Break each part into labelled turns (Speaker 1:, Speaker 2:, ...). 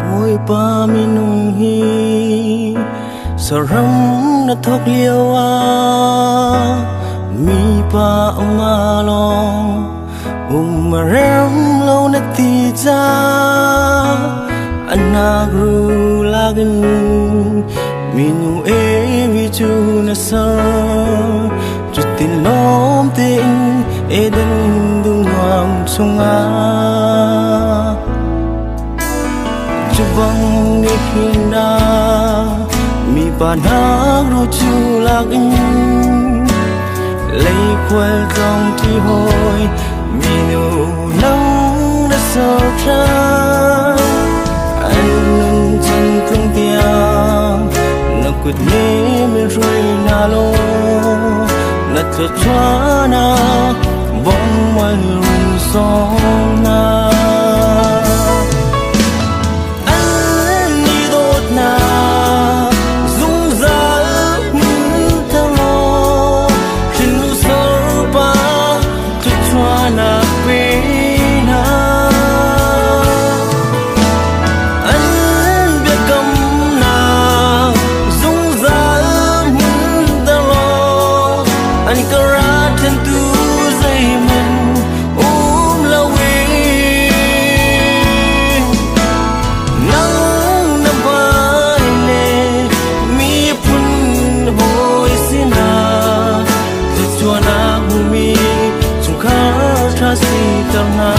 Speaker 1: Bawipa minung hi saram na thawk lio ah mipa ama lawng um a rem lo na ti ca anak ru lakin minu evi cu na ser cutin lawm tein Eden dum nuam chungah cu bang ni hina mi pa nak ru cu lakin lei khual tlawng ti hawi minu nang na ser ṭhan an nun chan tlung tiang na kut nih min hruai hna law na thluachuahnak bawm al run sawm hna. An i dawtnak zungzal hmunter law hrin sorpa thluachuahnak pe hna. An biakamnak zungzal hmunter law an ka ra ṭhentu zeihmanh um loin nang na hmai le miphun hawi sinah thluachuahnak hmumi chungkhar ṭha siter hna.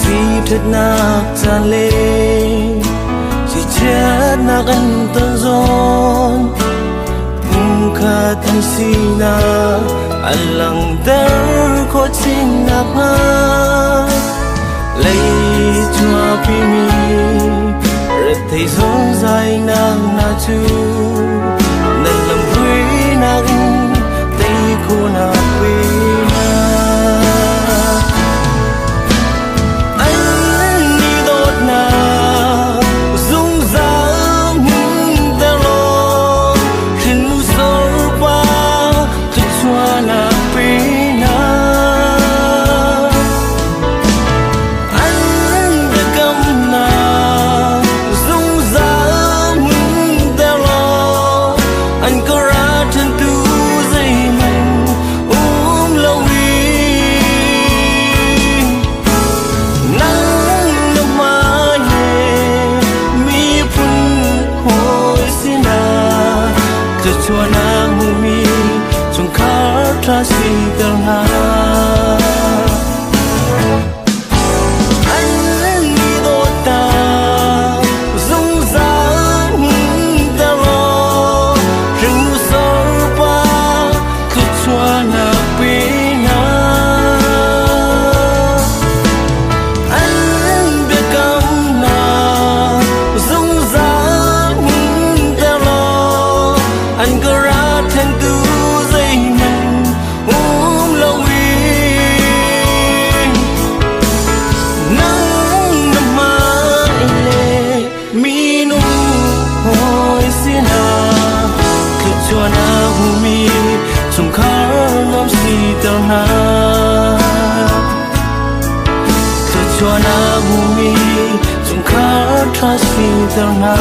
Speaker 1: Siṭhatnak caan le sichiatnak an ton zawn pumkhat an sinak an langhter khawh chin nakhnga lei chuahpimi rethei zungzal nak hna cu nan lamhruainak in tei khawhnak pe hna. An i dawtnak zungzal hmunter law hrin sorpa thluachuahnak pe hna. ṭha siter hna. An i dawt zungzal hmunter law hringsorpa thluachuahnak pe hna. An biakamnak zungzal hmunter law an ka ra thentu zeihmanh um loin nang na hmai le minung hawi sinah thluachuah na hmumi chungkhar nuam siter hna. Thluachuah na hmumi chungkhar ṭha siter hna.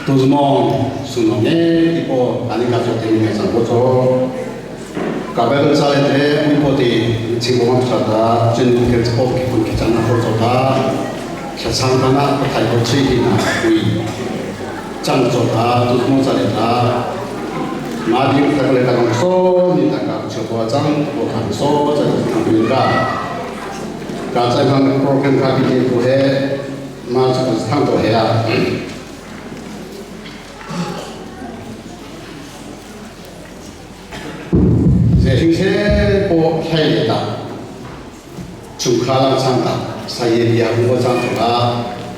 Speaker 2: Tuzmong sunong e tipo ani ka cho ting me sang ko cho ka Bible sa le te ui po ti ching mo ma ta chen ke po ki kun ki chan na ko cho ta sa sang ta na thai ko chi hi na ui chang cho ta tuzmong sa le ta ma bi ta le ta kong so ni ta ka cho ko chang ko khan so cha ta ni ka ka chai bang program ka ki te ko he ma cha thang to he a Zeihringse po hlei le ta chungkhar lang chang ta saye bia mu chang to la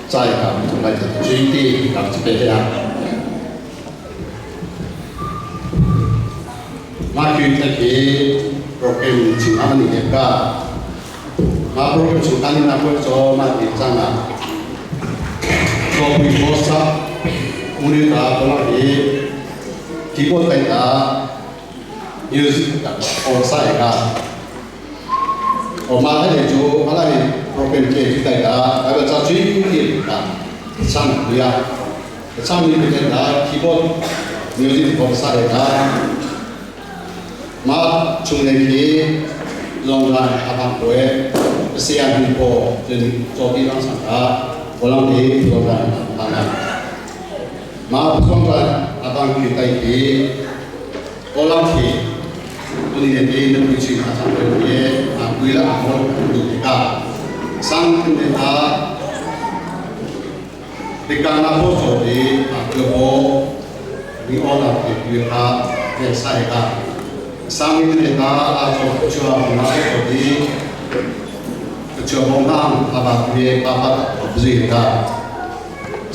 Speaker 2: chai ka tu lai ta chui ti ka chu pe ya ma kyu ta ki program chung amani he ka ma program chung ani na ko cho ma ti chang na cho pi bo sa uni ta ko la hi keyboard tai ta music ta o sa ka o ma le chu ala ni program ke chi tai ta ba cha chui ti ta chang ya chang ni te ta keyboard music ko sa ka ma chung le khi long ran abang koe sian ni po chen cho ti lang sang ka olang ti long ran abang na ma long ran abang ki tai ki olang thi tu ni ne ti na pu chi na sang ko ye a pui la a mo ni ka sang ne ta ti ka na po cho ti a ko bo mi ola ti pi ha ne sai ka sang ni ne ta a cho chua ma cho ti chua bong nang a ba pi pa pa zi ta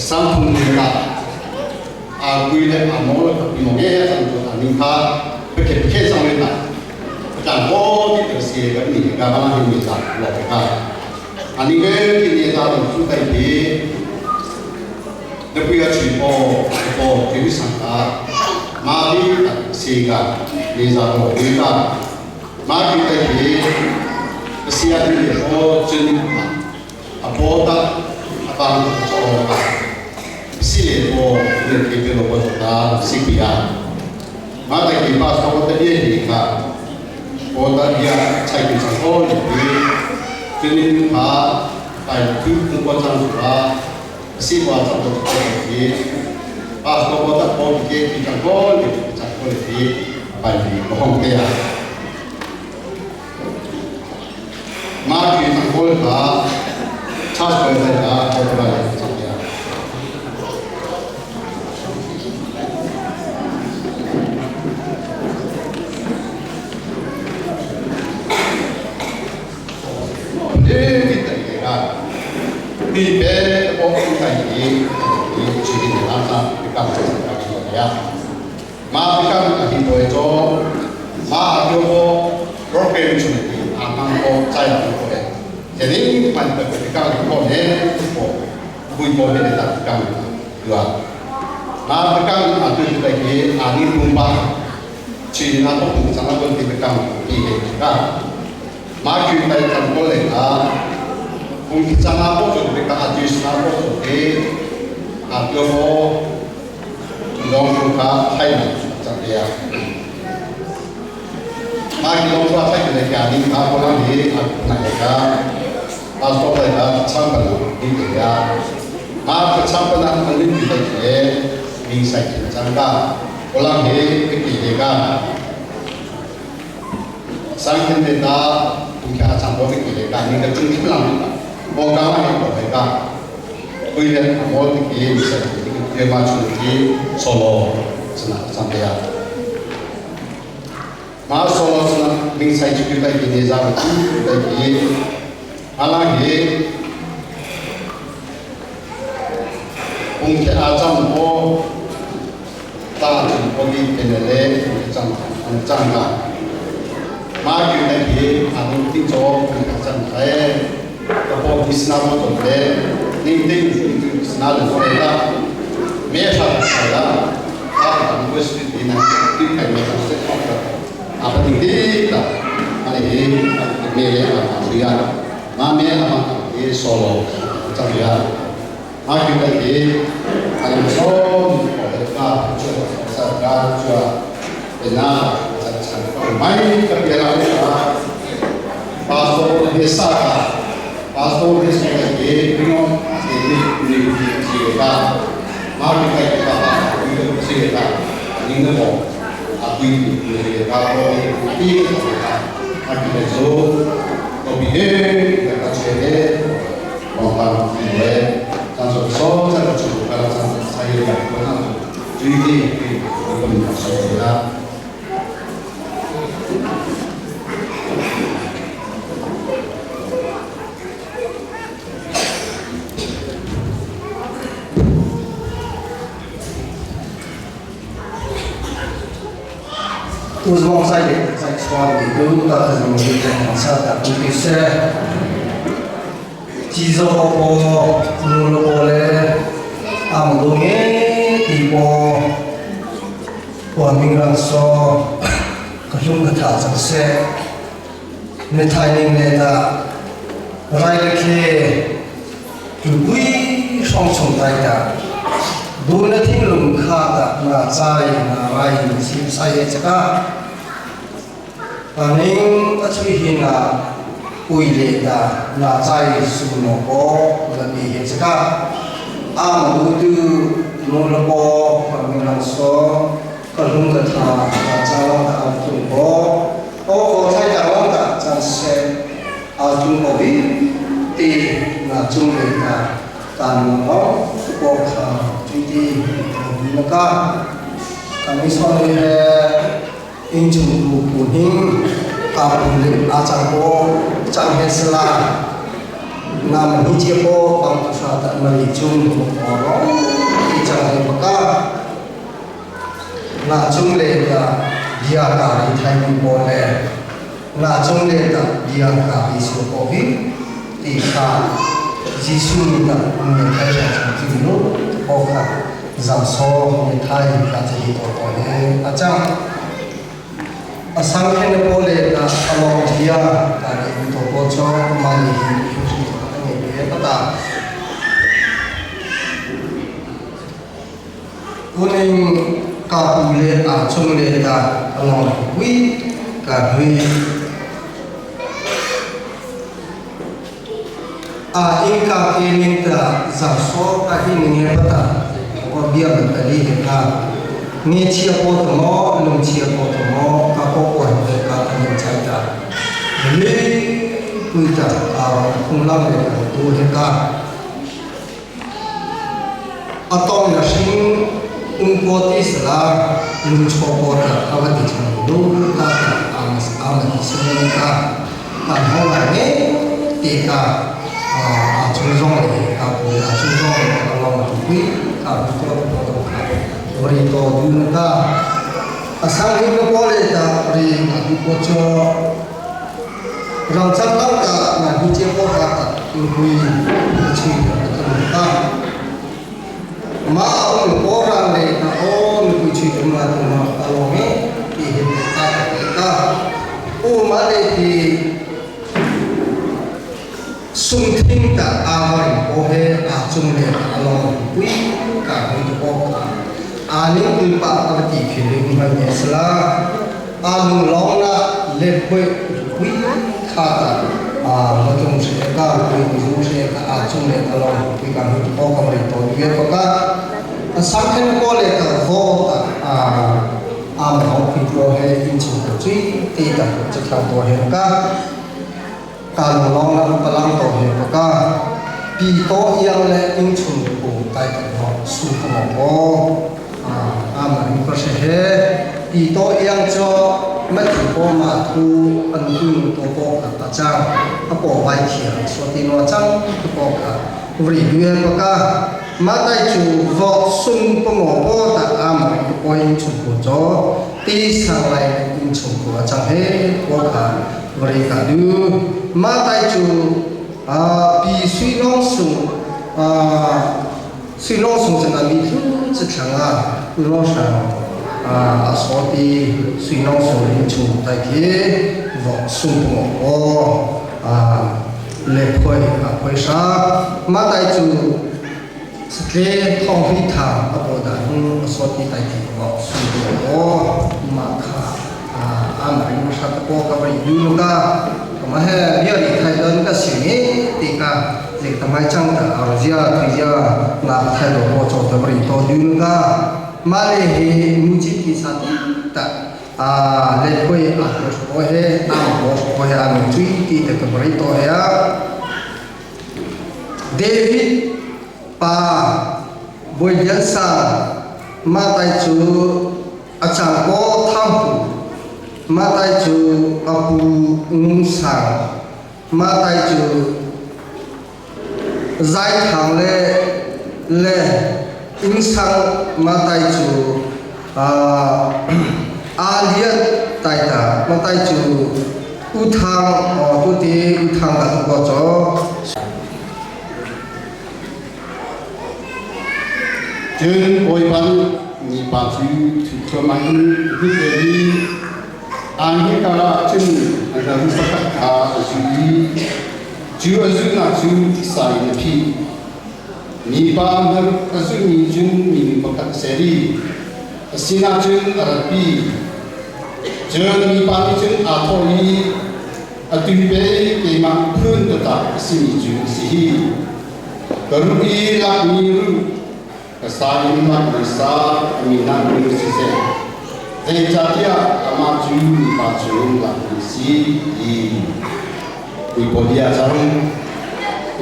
Speaker 2: sang thung ne ka a kui le a mo le pi mo ge sang cho ta ning kha pe ke ke sang le ta ta ko ti te si ga ni ka ba ni ni ta lo ka ani ge ki ni ta lo su tai ti 那不要去哦哦，这个上啊，马比西个，你咋个回答？马比在提，西亚的哦真啊，波达啊帮做啊，西列哦，你提这个我做他西比亚，马在提巴说的也是个，波达亚才给上哦，你真他在推中国政府啊。西瓜长到这个皮，把萝卜的剥皮给长高的，长高的皮，把皮不红的呀。马蹄长高的话，差不多的啊，好出来长的。你你等一下。你别我不在意，你去你那啥，你干这个干这个呀？马你干啊，你对做，马叫我我给出去，阿妈我在哪个的？这里办的你干你过年我会过年的干，对吧？马你干啊，对对对，阿你东巴，去那东东上那个地方干，你个，马去在干过来啊。Ung chana po chu te ka ati sna po chu te a tio mo long chu ka thai na chang ya ma ki long chu thai ke ka ni ka ko la ni a na ka pastor pa ka chang pa na ni te ya ma ka chang pa na an ni te ke ni sai ki chang ka ko la ni ke ki ka sang khen te ta tung kha chang po ke ki ka ni ka chung kim lang ni mo ka ma ni ko ka ui le mo te ki ni sai ki ke ma chu ki solo sana chang te ya ma solo sana ning sai chu ki ta ki ni za ki ta ki ala ki ung ke a chang po ta chu po ki ke le le chang ang chang ka ma ki ta ki a nung ti cho ki ka chang khae ka po ki sna mo to le ning ting sna le so la me sha sa la ta ka mo si ti na ti kai me sa se ka a pa ting ti ta a le me le a ma ya ma me a ma ki solo chang ya ma ki ta ki a le so ko le ka chu sa ka chu pe na cha cha mai ka pe la ka pastor he sa ka pastor he sa ka ke pino e ni ni ni si ka ma ki ta ki ka ba ki si ka ni na mo a kui ni ka ko ni ti ka a ki le zo ko bi he ka che le mo pa ni le 张说说这个主个张才有两个那种追的对个民说的。
Speaker 3: Tu zong sai le sai chuan ti tu ta ta zong ni ta sa ta tu ti se chi zo po nu lo po le am do nge ti po wa ming rang so ka hlung ka tha chang se me thai ning le ta rai le khe tu pui song chung tai ta du na thing lung kha ta na chai na rai sim sai he chaka aning a chui hi na ui le ta na chai su no ko la mi he chaka a ma du tu no la po pa mi lang so ka lung ka tha na cha la ta a tu ko o ko thai ta la ta chan se a tu ko bi ti na chung le ta ta no ko kha chui ti na ka ka mi so le in chung tu pu hing ka pu le a chang po chang he sla nam hi che po pang tu sa ta ma li chung ko ro ti chang he pa ka na chung le ta dia ka ri thai mi po le na chung le ta dia ka ri su po hi ti kha Jisu ni ta ni thai cha chang ti lu po kha zang so ni thai ka che hi to to le a chang a sang khen po le ta along dia ka ri to po cho ma ni hi hi to ta nge be pa ta tuning ka pu le a chung le ta along hui ka hui a in ka ke ning ta zang so ka hi ni nge pa ta ko bia ban ta li he ka nge chia po to mo lung chia po to mo ka ko ko he ka ta ning chai ta le pui ta a khung lam le ka tu he ka atong na sing ung po ti sala lung cho po ta awa ti chang lu ta ta am am ti se ka ta ho la ne ti ka a chung zong le ka pu a chung zong le ka long tu pi ka pu to to to ka ri to du ka a sang hi ko po le ta ri na du po cho rang chang lang ta na hu che po ka ta hui chi ka ta ka ma ông po rang le na o nu ku chi tu ma tu ma ta lo me ti he ta ta u ma le ti Sungthing ta aa po he aa cung le a long pui ka hui tu po ka a ning pui pa ka ti philing man ne sala a lung long na le pui pui kha ta a matung se ka pui zu se ka a cung le a long pui ka hui tu po ka ri to ye ko ka a sang khen ko le ka vo ta a a ma hong pui po he in chung ko chui ti ta cha thang to he ka ka lung long na palang to he ko ka pi to iang le ing chung ko tai ta ho su ko mo a a ma ing ko se he pi to iang cho ma thu po ma thu an tu to po ka ta chang a po vai thiang so ti no chang tu po ka vri duye ko ka ma tai chu vo sung po mo po ta a ma ing ko ing chung ko cho ti sang lai ing chung ko chang he ko ka vri ka du ma tai chu a pi sui long sung a sui long sung chana mi thu chi thang a lo sang a so ti sui long sung ing chung tai khi vo sung po mo a le phoi a phoi sa ma tai chu tle thong hi tha a po da hung so ti tai khi vo sung po mo ma kha a a ma ring sa ta po ka ri du ka ma he bia ri thai don ka si ni ti ka je ta mai chang ta ar zia thi zia na thai do po cho ta ri to du ka ma le he mu chi ki sa ti ta a le phoi a ko he a ko ko he a mi chui ti ta ka ri to he a David pa Bawi Lian Sang ma tai chu a chang ko thang pu ma tai chu a pu ngung sang ma tai chu zai thang le le ing sang ma tai chu a a lian tai ta ma tai chu u thang o tu ti u thang ka tu ko cho.
Speaker 2: Cun Bawipa nih mipa cu thu thluahmah in a hnik ve i aan hika ah cun a ram pakhat kha a zu i cu a zuhnak cu thisa in a phih. Mipa hnaruk a zuhmi cun minu pakhat a ser i a sinah cun a ratpi. Cun mipa nih cun aa thawh i, Atu pei keimah phun taktak a simi cu a si hi. Ka ruh i lakmi ruh, ka sa in lakmi sa, a min ah nu siseh, zeicahtiah amah cu mipa chung lakmi si ti puipaw bia cang.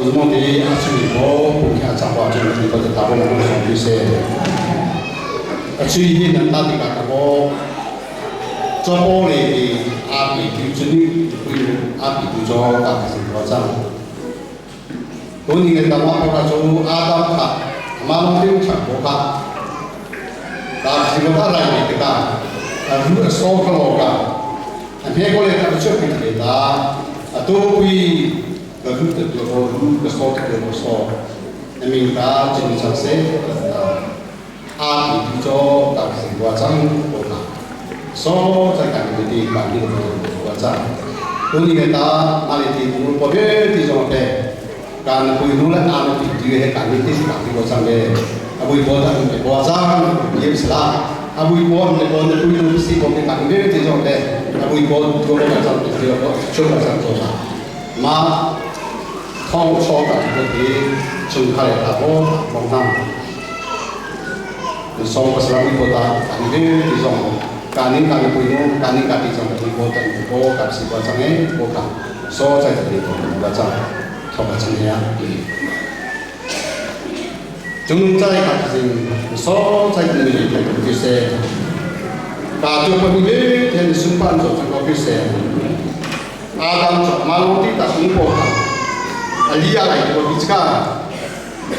Speaker 2: Uzmo te a sui ko pung kha chak wa chung ti ko ta bo mo so ti se. A chui hi nan ta ti ka ta bo cho po le ti a pi tu chu ni pui a pi tu cho ka ka sin ko chang. Tuni ngai tama ko ka chu Adam kha ama long tin chak ko ka ta si ko ta rai ni ka a ru a so ka lo ka a phe ko le ta chu pi le ta a tu pi ka ru te tu ko ru ka so te ko so a min ta chin chak se ta a pi tu cho ta si wa chang ko na so cha ka ni ti ka ni ko wa chang tuni ngai ta ma le ti tu po be ti zo te kan pui nu le an pi tu he kan ni ti ka ti ko chang le abui bo ta ni bo chang yem sala abui bo ne bo ne pui nu si bo ne kan be ti zo te abui bo tu ko ka chang ti ko chu ka chang to sa ma thong cho ka ti ko ti chung kha le ta bo bong nam song ka sala bui bo ta kan be ti zo kan ni kan pui nu kan ni ka ti chang ti bo ta bo ka si bo chang e bo ka so chai ti ko ba chang thok ka chang ya chung chai ka sing so chai ti ni te ko se ka tu pa ni le ten sum pan cho chang ko se Adam cho ma lo ti ta sung po ka ali ya lai ko bi ka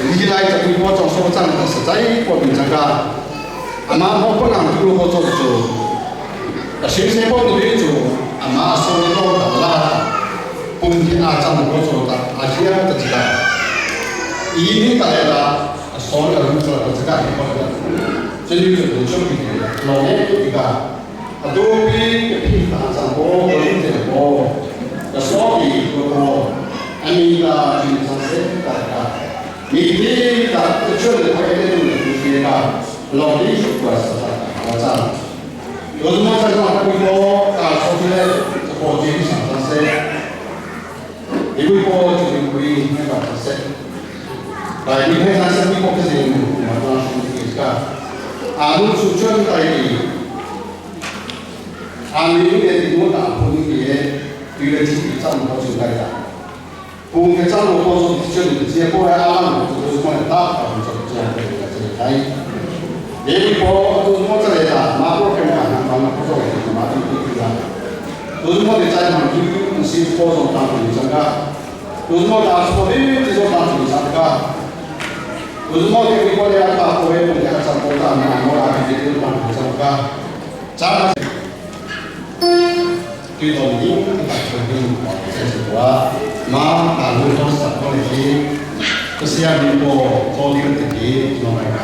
Speaker 2: li lai cha tu po chong so chang ta sa chai ko bi chang ka ama mo po nang tu ko cho cho ta sim se po ni le chu ama so ni lo ta la pum ki a chang ko cho ta a hia ta chi ka i ni ta le la so la ru cho ta ka ni ko la che ni chu chu bi lo ne ti ka a tu bi ke phi ta chang ko ko ru te ko ta so bi ko ko Amita jin sang se ta ka mi ti ta chun le ko le tu le tu fi ka long li shu kwa sa ta ka cha yo mo cha ka ku ko ka so le ko ji sang sang se 你会过就会那个色，但你睇下身边个嘅事，我当时嘅阿鲁出春第二，阿米嘅电话打破啲嘢，对你自己真唔可照计啦。半嘅真我多數出嚟只係幫喺啱啱做到幫人打，就就就就睇。你個做我真係啦，馬波嘅人行講啦，波嘅馬啲啲啦。做我哋在行要先波上打團陣㗎。做我打錯啲，只做打團陣㗎。做我哋會過嚟打過去，我哋就波打難我啦，佢哋都打團陣㗎。真對到你，大家都這是我媽大陸都十個年，這是阿美國做呢個弟弟，我嚟講。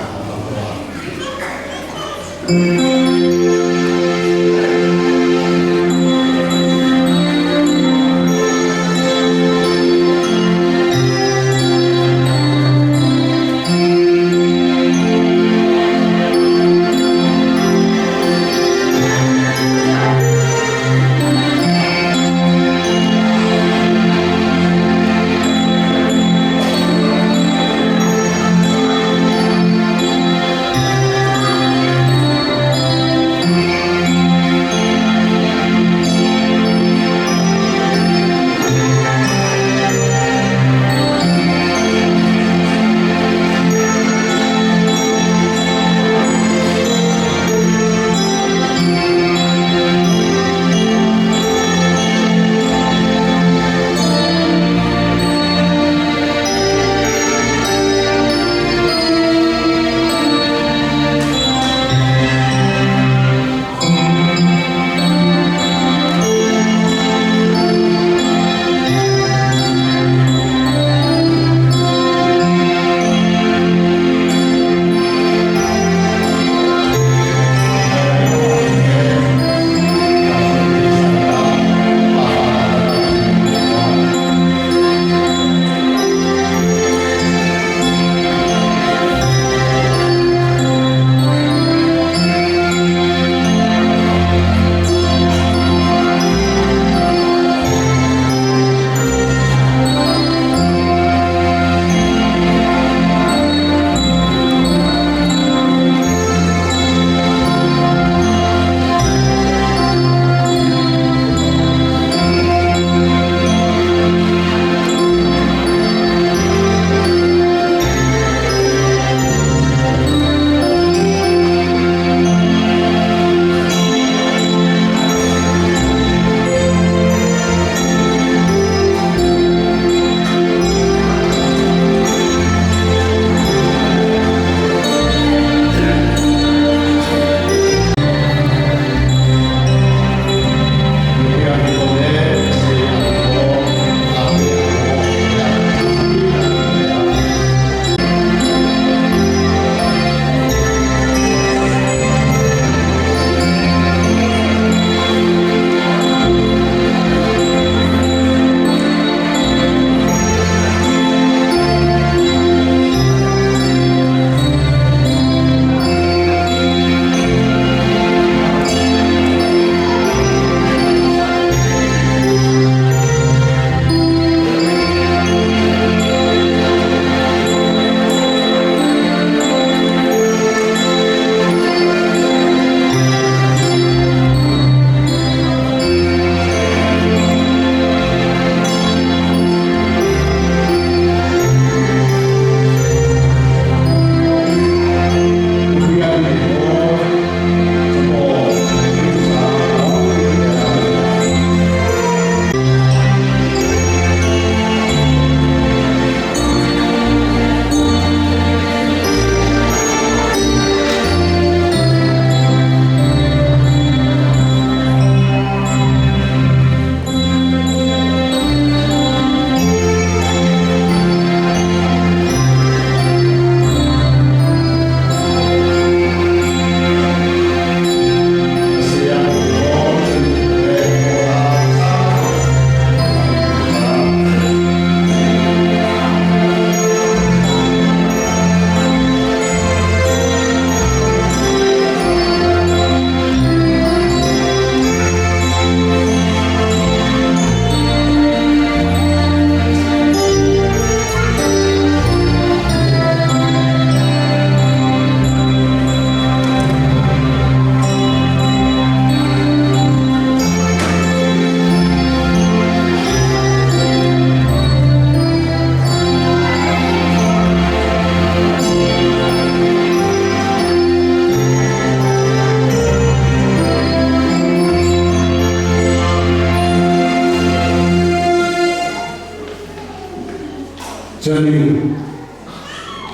Speaker 2: Cun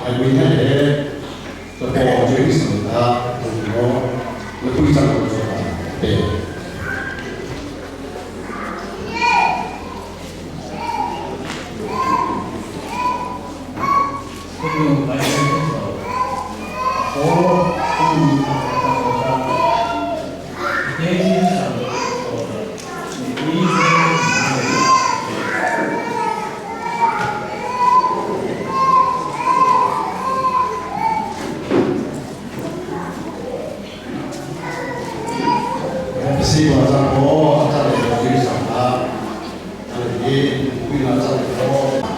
Speaker 2: ai he capo Jerusalem ah maw na pui cang ko te. Si wa cang ko a cang le Jerusalem ah an i pui na cang ko.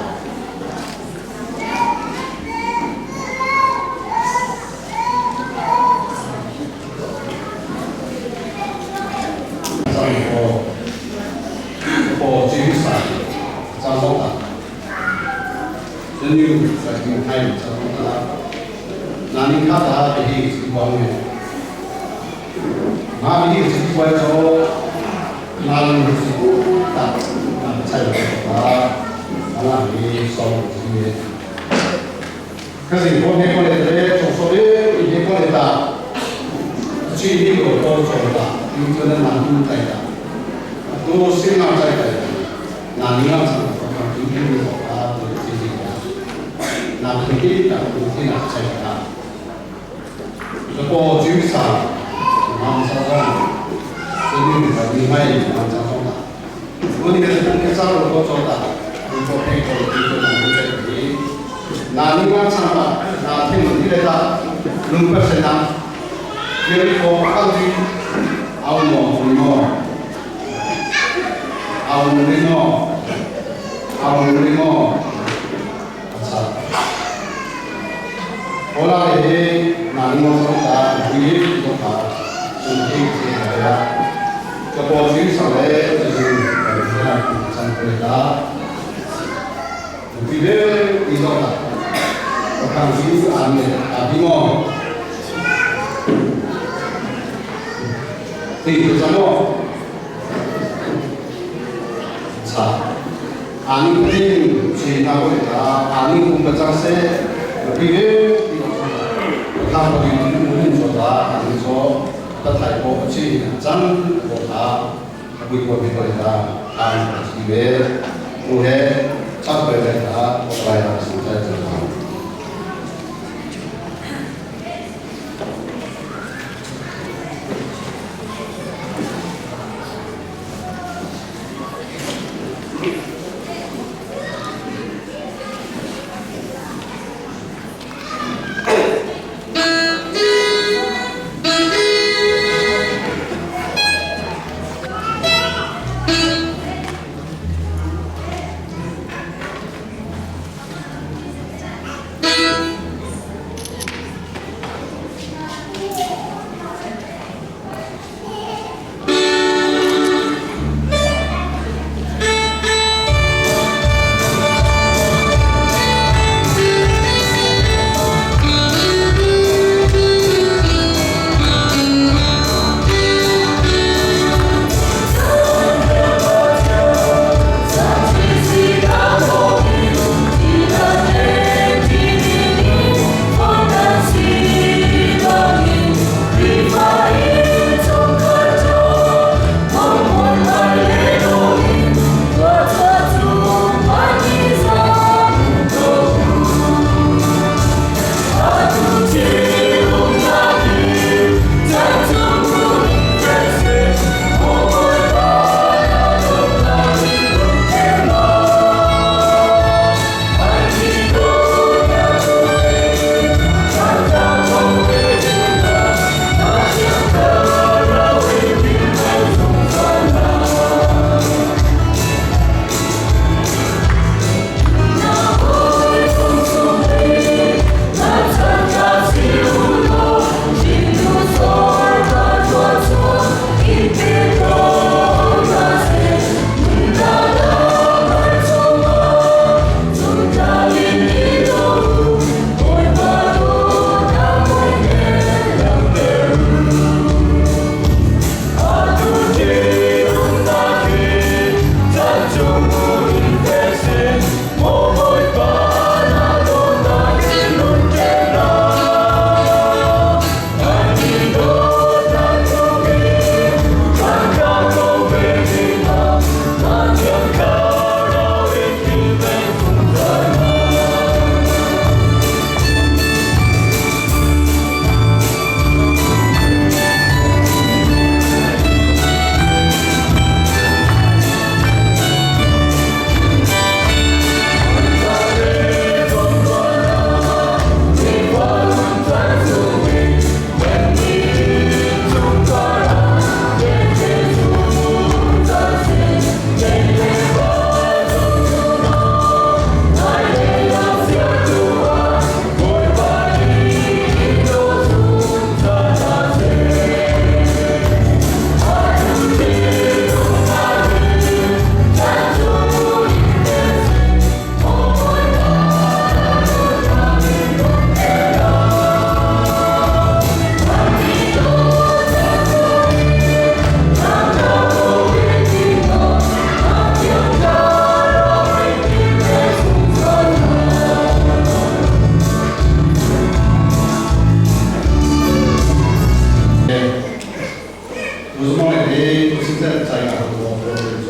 Speaker 2: President cai ka ho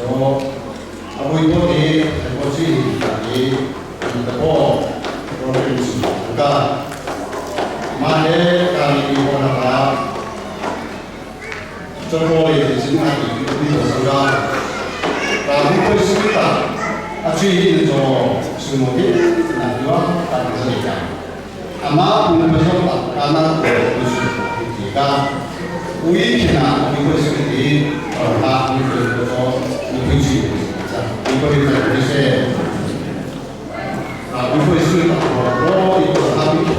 Speaker 2: ko a bui ko ni ko chi ka ni an ta ko province ka ma he ka ni ko na ka cho ko le sin na ki ni ko sa ga ka ni ko si ta a chi ni cho su mo ni na yo ta ni sa ka ama pu na so ta ka na ko su ki ka ui ki na ni ko si ki ta ni ko ko ni ko chi ni ko ni ko ni se a ni ko si ta ko ko ni ko ta ni ko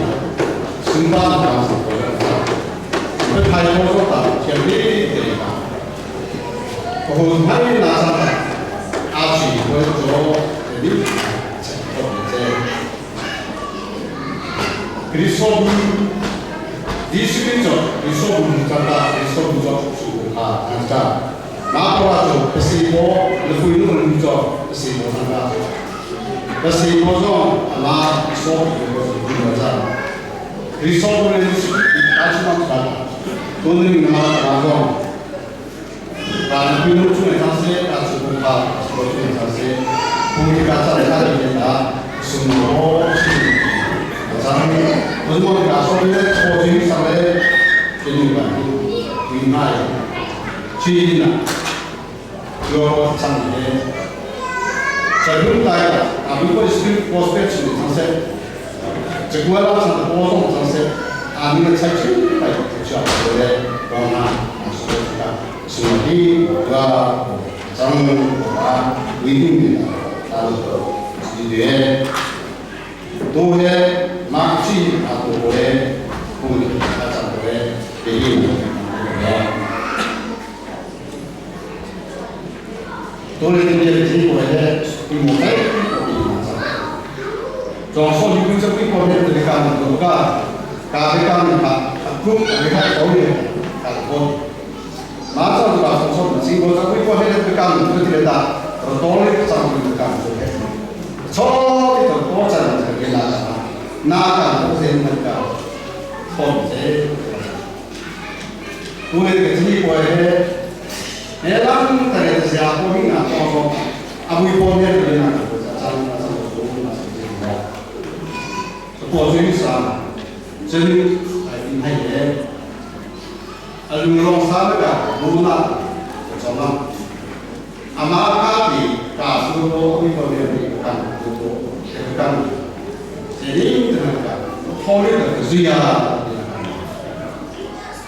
Speaker 2: sung ba na sa ko ko thai ko so ta chen ni te ka ko ho thai na sa ta a chi ko cho ni ko te 그리스도 니스민저 그리스도 문자가 그리스도 문자 수가 안자 마포라조 그시모 르후이는 문자 그시모 상가 그시모조 아마 그리스도 문자 그리스도는 다시만 가 돈은 나와서 나는 비누 중에 자세 가지고 가 중에 자세 우리가 짜증나게 숨으로 자는 무슨 가소리에 초진 사회 되는 거 주인이나 요 장에 자 그럼 아무거 있을 포스페치 자세 제구라 상 보송 자세 아니면 차치 빠이 자 그래 뭐나 아시겠다 수기 가 장가 위입니다 따라서 이제 도해 막지 아도에 우리 가자고에 대리 도를 이제 진보해 이모에 저 소리 분석 이거에 들어가는 거가 가베가는 다 그, 내가 거기에 가고 마자도 가서 진보자 이거에 들어가는 것들에다 도를 잡는 거 저기 또 꼬자는 저기 나가 나가 고생하니까 손제 우리 진보해 내가 그래서 야고이나 또 아무리 보면 되나 자 过去上，真系系嘢，啊，龙龙山那个鲁那，怎么？阿妈家里家属多，一个人一个干多，一个干，这里那个，考虑的是呀，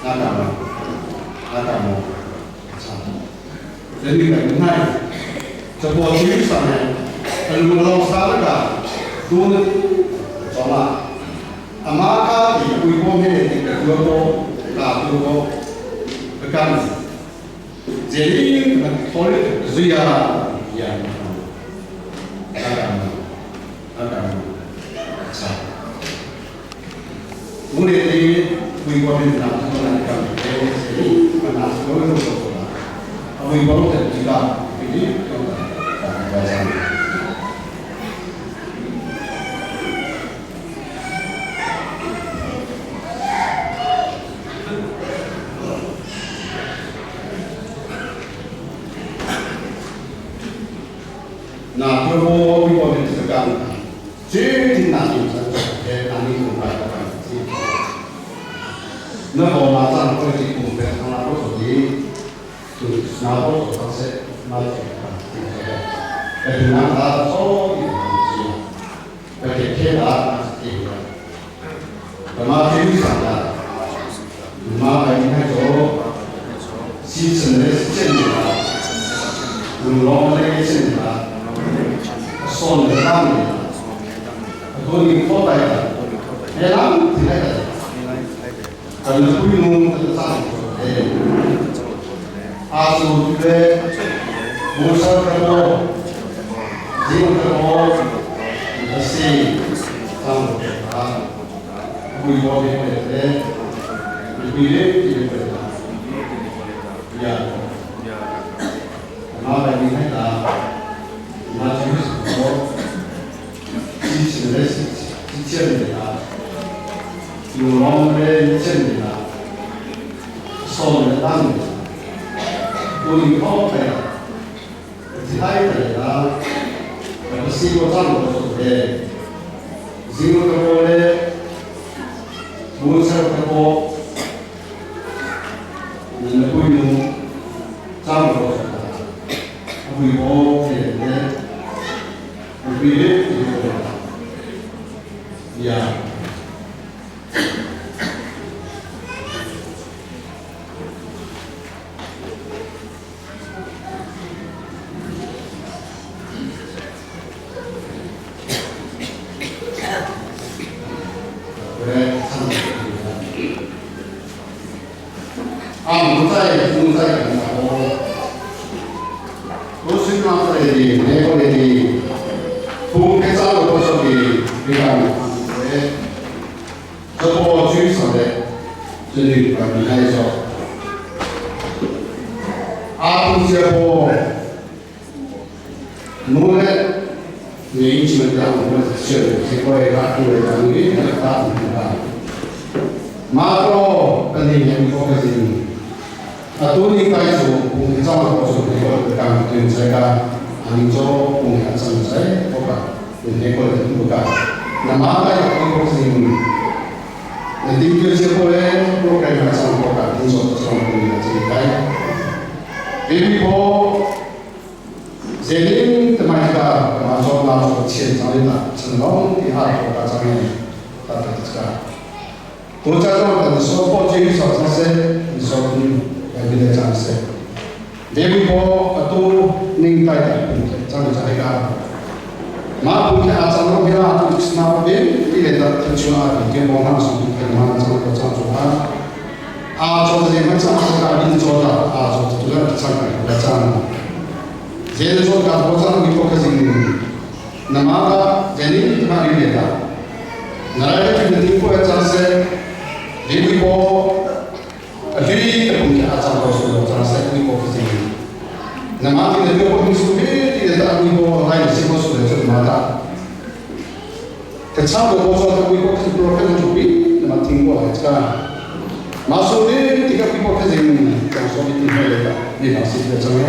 Speaker 2: 那干嘛？那干嘛？这里个奈，这过去上呢，龙龙山那个，都那，怎么？阿妈家里规模迄个个个大个个干，这里那考虑是呀呀，那干嘛？那干嘛？啥？我哋啲规模的那那干，这里那所有都做了，啊，规模的几个，比例都大概 那对我我们这个具体哪里在哪里明白的那我马上会去公园，那我手机就拿到手上是拿去看，哎，拿他手机，而且贴他是贴的，那么最上的，马来你看说，西城的是建的，龙龙的是建的。손 남, 돈이 포다야. 해랑 지내다. 저는 꾸이는 아수 주에 무사하고 지금하고 다시 아 우리 머리에 우리를 이렇게 야 마음이 했다. 나중에 지치를 지치입니다. 요런을 지칩니다. 손을 납니다. Tu ni ho thai la. Ti hai thai la. Ka si ko chang ko so he. Zing ka ko le mun sar ka ko na pui nu chang ko so ta. Pui ko the le pui le ti ko. Ya. 啊，不在不在哦，我是那在的，那个的，不给找了多少的，你看，哎，这个举手的，这里把你来说，啊，不接不，努力，你基本上我们是这个一个对的，你那个大的。马多跟你研究个是，啊，多年开始公走了，做那个刚对这个，啊，你做公家政策，我讲，对那个人不讲，那马来那个是，那第一个是过来，我开始上我讲，你做上公家这一代，别个，这里的嘛这个，马做马做钱上的大，成龙的哈，我讲上面，大家这个。国家中等说过去少这些，你说你来给他讲些，别个都宁带的，这样子那个，马不去阿张那边啊，都是那边，一连的听说啊，你跟我那说，跟我那张个张做啊，阿做这个张是个林做的，阿做这个张个张，这个做个多张你不可信，那么个这里他妈有点的，哪来的就听过张些。你不过，你的公家长多数长三你过不行。那么你的个公司你的大你过来是过数的这么大。可差不多说他会过是多可能就比那么听过来这个。马说你这个会过可行，讲说你听过来的，你老师在这边。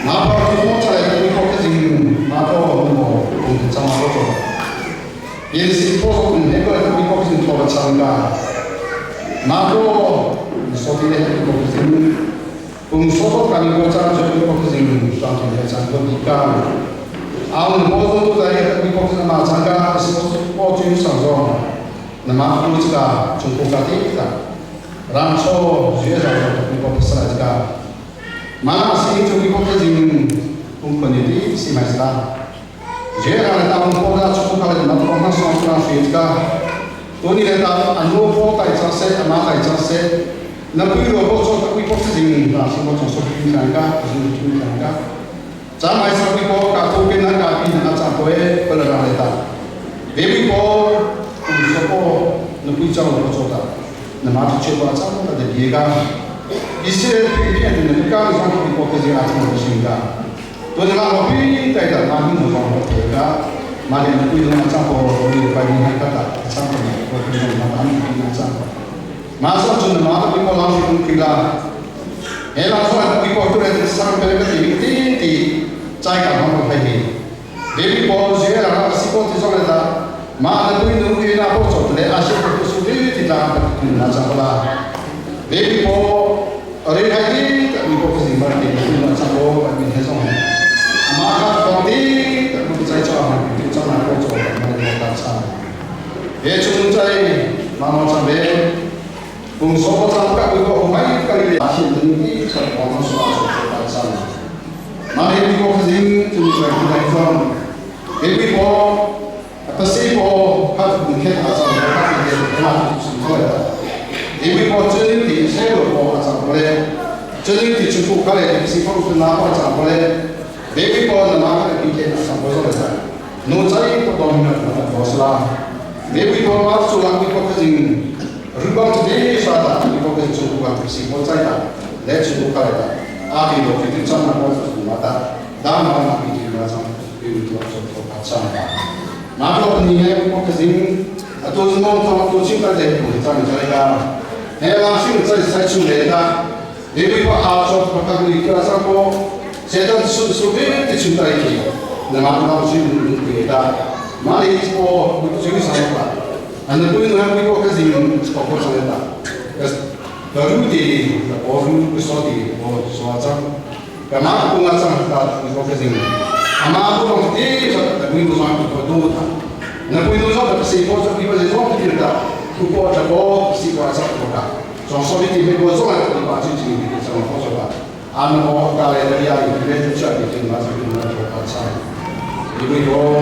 Speaker 2: 哪怕就说在会过可行，哪怕我们公司长多少。也是托那个会过是托了长的。马多说的那个公司，公说的干过张就公司张就张个比较，啊，我们说都在那个公司嘛，张个是我最上说，那么不这个中国家的个，然后学上说公司来这个，马是中国公司公司的是买是啦，学上来当国家中国的那么那上上学这个。ตัวนี้เลยตาอันรู้พ่อไต่จังเสอามาไต่จังเสนับวิโรโบโซตะวิโกสิงราชิโบจงโซพิงกันกะสิงทุนกันกะจาไม่สักวิโกกะทุเป็นนักกะปินักจังโกเอเปลราเลตาเบวิโกอุโซโกนับวิเจ้าโบโซตะนมาที่เชวาจังตะเดียกะอิเสปิเนียนนักกะสังวิโกสิงอาจังสิงกะตัวนี้มาเราพี่ไต่ตะมาหินของเทกะมาเรียนคุยเรื่องจังโกมีไปมีให้ก็ตัดจังโกก็คือมาทำที่จังโกมาสักจนมาตะวิโกลาชิคุกีลาเอลาส่วนวิโกตุเรศสังเปรกติตีตีใจกับมันไปเห็นเดวิโกเสียแล้วสิโกที่ส่งเลยตามาตะคุยนุ่งเอลาโกจบเลยอาชีพตัวสุดที่ตามตุนนาจังโกลาเดวิโกเรียกให้ที่วิโกสิ่งบางทีที่มันจังโกมันมีให้ส่งมาขับตอนนี้ใจจอมันจอมาโกจอมันโกตัดชาเอจุนใจมาโนจังเบกุงโซจังกับวิโกไม่กันเลยอาชีพนี้สัตว์ของสาวตัดชามาเฮวิโกซิงจุนใจคุณใจจอมเฮวิโกตัดสิโกขัดบุญแค่อาจารย์ขัดเด็กมาสุดท้ายเฮวิโกจุนที่เชลโกอาจารย์เลยจุนที่จุกุกเลยสิโกตุนาอาจารย์เลยเบบี้บอลมาค่ะพี่เจ้าสัมผัสเลยนูใจก็ดอมินาต์บอสลาเบบี้บอลมาสุลังวิปกจิงรุบังที่สาตาวิปกจิงสุกังสิโมใจตาและสุกัลตาอาบิโลฟิติจันทร์บอสสุมาตาดามามาพิจิมาจังวิวตัวสุขปัจจังมาโลกนี้วิปกจิงตัวสมองตัวตัวชิงกันเด็กผู้จังใจกาเฮลาชิงใจใส่ชุดเลตา Ebi ko a cho pa ka ni ka sa ko setan su su be ti chun tai ki na ma na chi nu ku ta ma li ko ku chi sa pa an na ku na ku ko ka zin ko ko sa ta ka ru ti ka ko ru ku so ti ko so cha ka ma ku nga cha ta ku ko ka zin ama ku ko ti sa ta ku nu sa ko do ta na ku nu sa ta si ko sa ki ba si so ti ta ku ko ta ko si ko sa ko ka 从所以地面我总来地方去去去什么好说吧，俺们我家来的呀，有别就吃别的嘛，就那做饭菜。因为我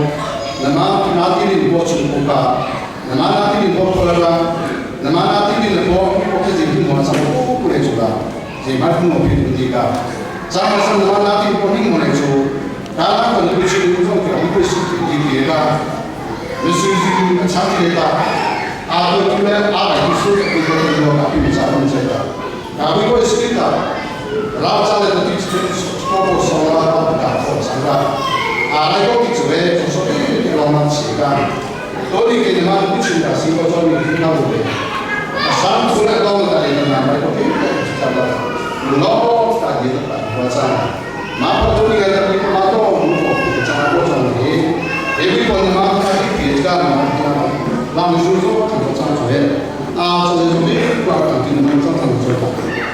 Speaker 2: 那么那地里我出不卡，那么那地里我出来了，那么那地里我我自己听我什么不来做了，这买不我别的地个，咱们是那么那地我听我来做，当然可能不是那种可能会是地别的，你是是长期的。阿对对阿来就是对对对，阿比萨东西的，阿比过是的，老早的都是包括说啦，大伙上啦，阿来个就会就说对老马起个，多你给你妈不去的，是个做你听到的，上出来到那里那来个对对的，老大爷的我讲，马不多你个那个马到我们讲过讲的，也比过你妈他去别家嘛。那么就是说，他做张嘴，啊，做这种的，挂当地能做张嘴的，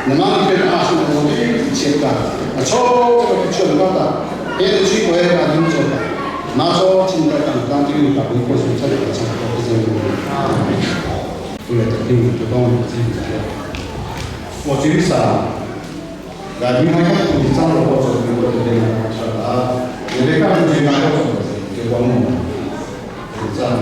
Speaker 2: 那么你别阿是那种的钱的，啊，错这个不全高的，别的区我也把你做的，拿错现在当当地有把你过去这个差不多这个，对的，对的，就当我自己的。我举啥？那你看看你张了多少，我就这样说啊，你别看你拿多少，就光弄，这样。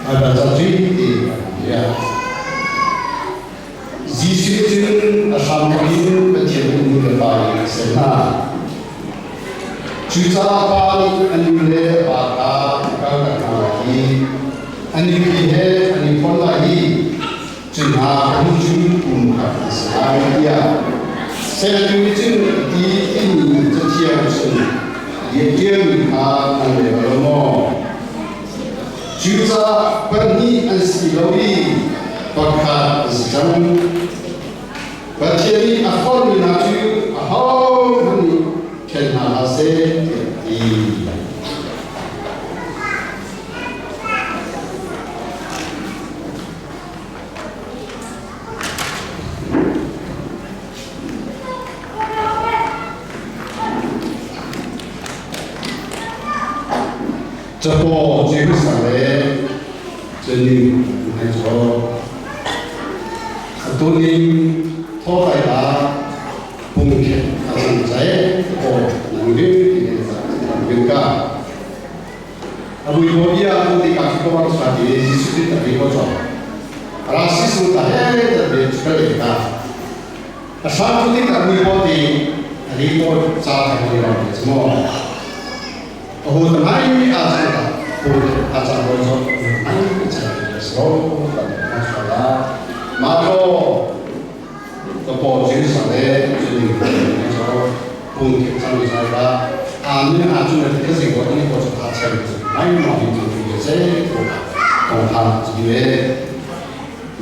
Speaker 2: A ca cui ti ya. Jesuh cun a hramthawk in Pathian nih le pa in a ser hna. Cucaah pa nih a nu le a pa kha a kaltak hna lai i a nupi he an i fonh lai i cu hna pahnih cu pum khat an si lai tiah sertu nih cun a ti timi Cathiang chung i a ṭialmi kha nan rel lo maw? Cucaah pahnih an si lo i pakhat an si cang. Pathian nih a forhmi hna cu ahohmanh nih ṭhen hna hlah seh tiah a ti. Capo Jerusalem le Jenin an caw. Atu ning thawtai la pungkhet a cang cai ko nang ding ti ne ka. Abui bo bia tu ti ka ko bang sa ti Jesuh Christ ta ko cho. Rasi su ta he ta be chale ka. A sa tu ti ka bui bo ti ali ko cha ta ni ro mo. Aho ta mai a cang ta ko a cang ko zo mai cha so ta ma sa la ma ko ka po jin sa le jin ni so pung ke chang sa la a ni a chu ne ke sing ko ni ko cha chen mai ma ni chu ye se ko tong tha ji we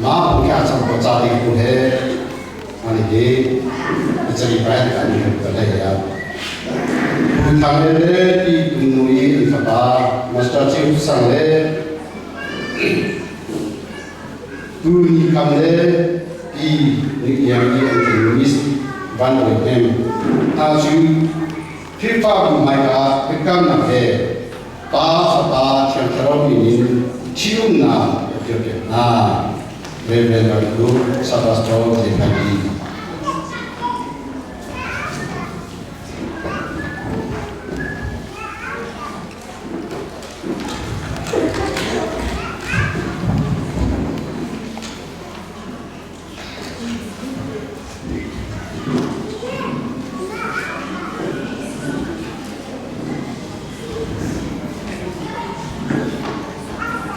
Speaker 2: ma pung kya chang ko cha di ko he ani hi chari pai ka ni ka le ya Pu Thang Le le Pi Tum Nu i an fapa Master Chief Sang le Pu Ni Kam le Pi Ni Iang i an fanu Miss Van Awi Hnem hna cu Khrihfabu hmaika biakamnak he Pa, Fapa, Thiang Thlarau min in ṭhitumnak ka dirpiak hna. Reverend Dr. Sabastro Zephani.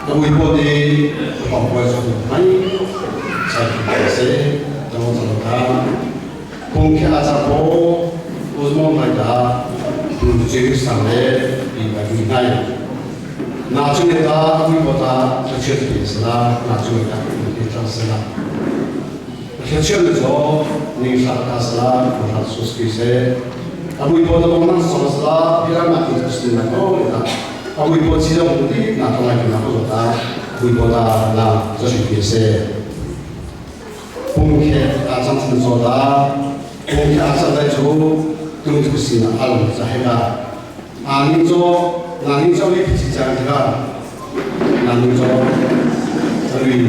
Speaker 2: Ka hawikom nih Pangpuai cu mai sai se dong cang ka kung khe a chak ko uzmo mai ta tu chi sang le pi ba ni nai na chu ne ta ui ko ta ka chiat pi sala na chu ne ta pi ta sala ka chiat le zo ni sa ta sala ko ta su ski se abui po ta bong nang so sala pi ra na ki su na ko le ta abui po chi jong ti na ta lai na ko ta abui po ta na zo shi pi se pung khe a chang chan zo ta pung khe a chang dai chu tung chu si na al za he ka a ning zo na ning zo li chi chang ka na ning zo lui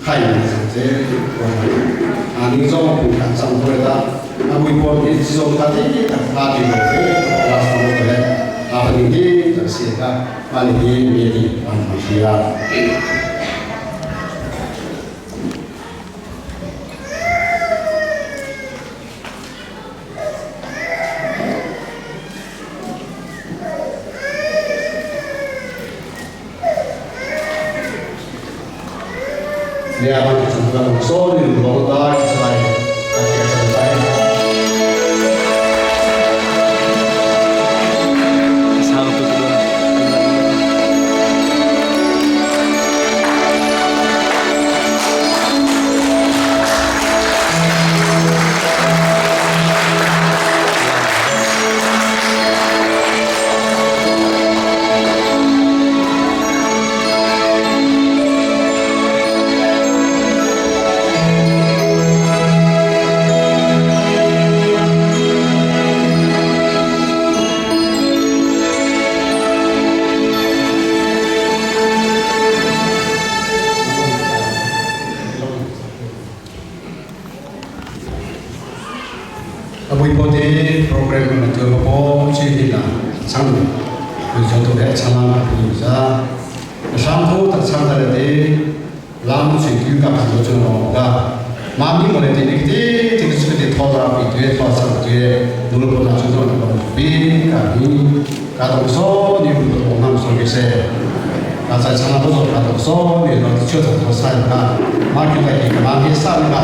Speaker 2: khai ni chang che a ning zo pung khe chang ko ta a bui po ni chi zo ta te ta ta ti lo te la sa mo te a pa ni te ta si ka ma ni ni me ni an ma shi ya Ne abang kita so ni lo ta kita lai kita lai.
Speaker 1: Sang tuk dun.
Speaker 2: Abui po te program na tu po chi hi na chang ni jo to he chang na pi za sham. lam thu tak chang ta le te lam chu yu ka phan chu no ga ma mi mo le te ni ti ti chu te tho la pi te tho sang te nu lo na chu no na bi ka ni ka to so ni bu to nam so ke se ka sa chang na to ka to so ni no chu to to sa ka ma ki ta ki ma ki sa ka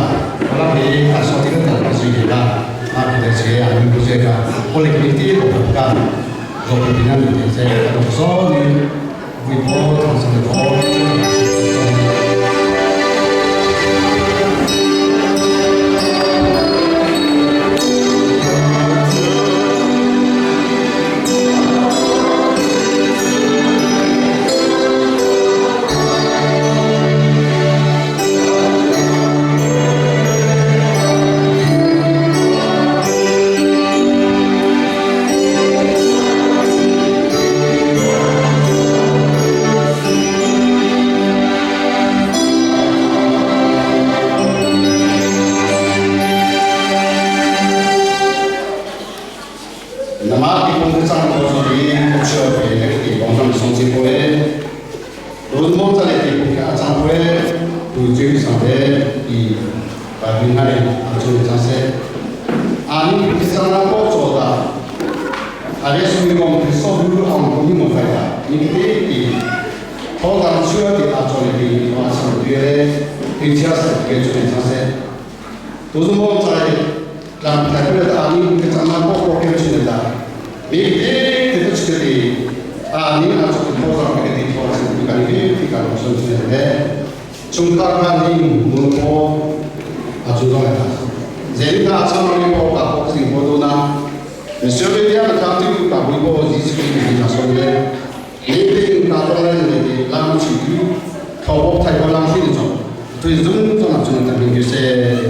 Speaker 2: la bi ka so ti ka ta su ki ka ma ki ta che a ni bu che ka ko le ki ti ko ka zo ki na ni te se ka to so ni 微波同时的 那么，提供这张多少的需要给那个地方上送进过来，如果在提供给阿张过来，有最上的以百分之啊做这些，啊，你这张那多做的，啊，你属于讲所有行业你没开的，你给的，通常需要的啊做的比完成的，并且是给做这些，都是我在。让台北的阿尼跟咱们包括跟去的，你这个这个的，啊，你那做多少个地方是你看你你看我说是的，中大看你我我啊主动来的，人家唱的我把我自己活动呢，你小的两个他就把微博一直给你他说的，你这拿到来的的，让去考我太过浪费的种，对人做那种的就是。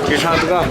Speaker 4: 去唱这个。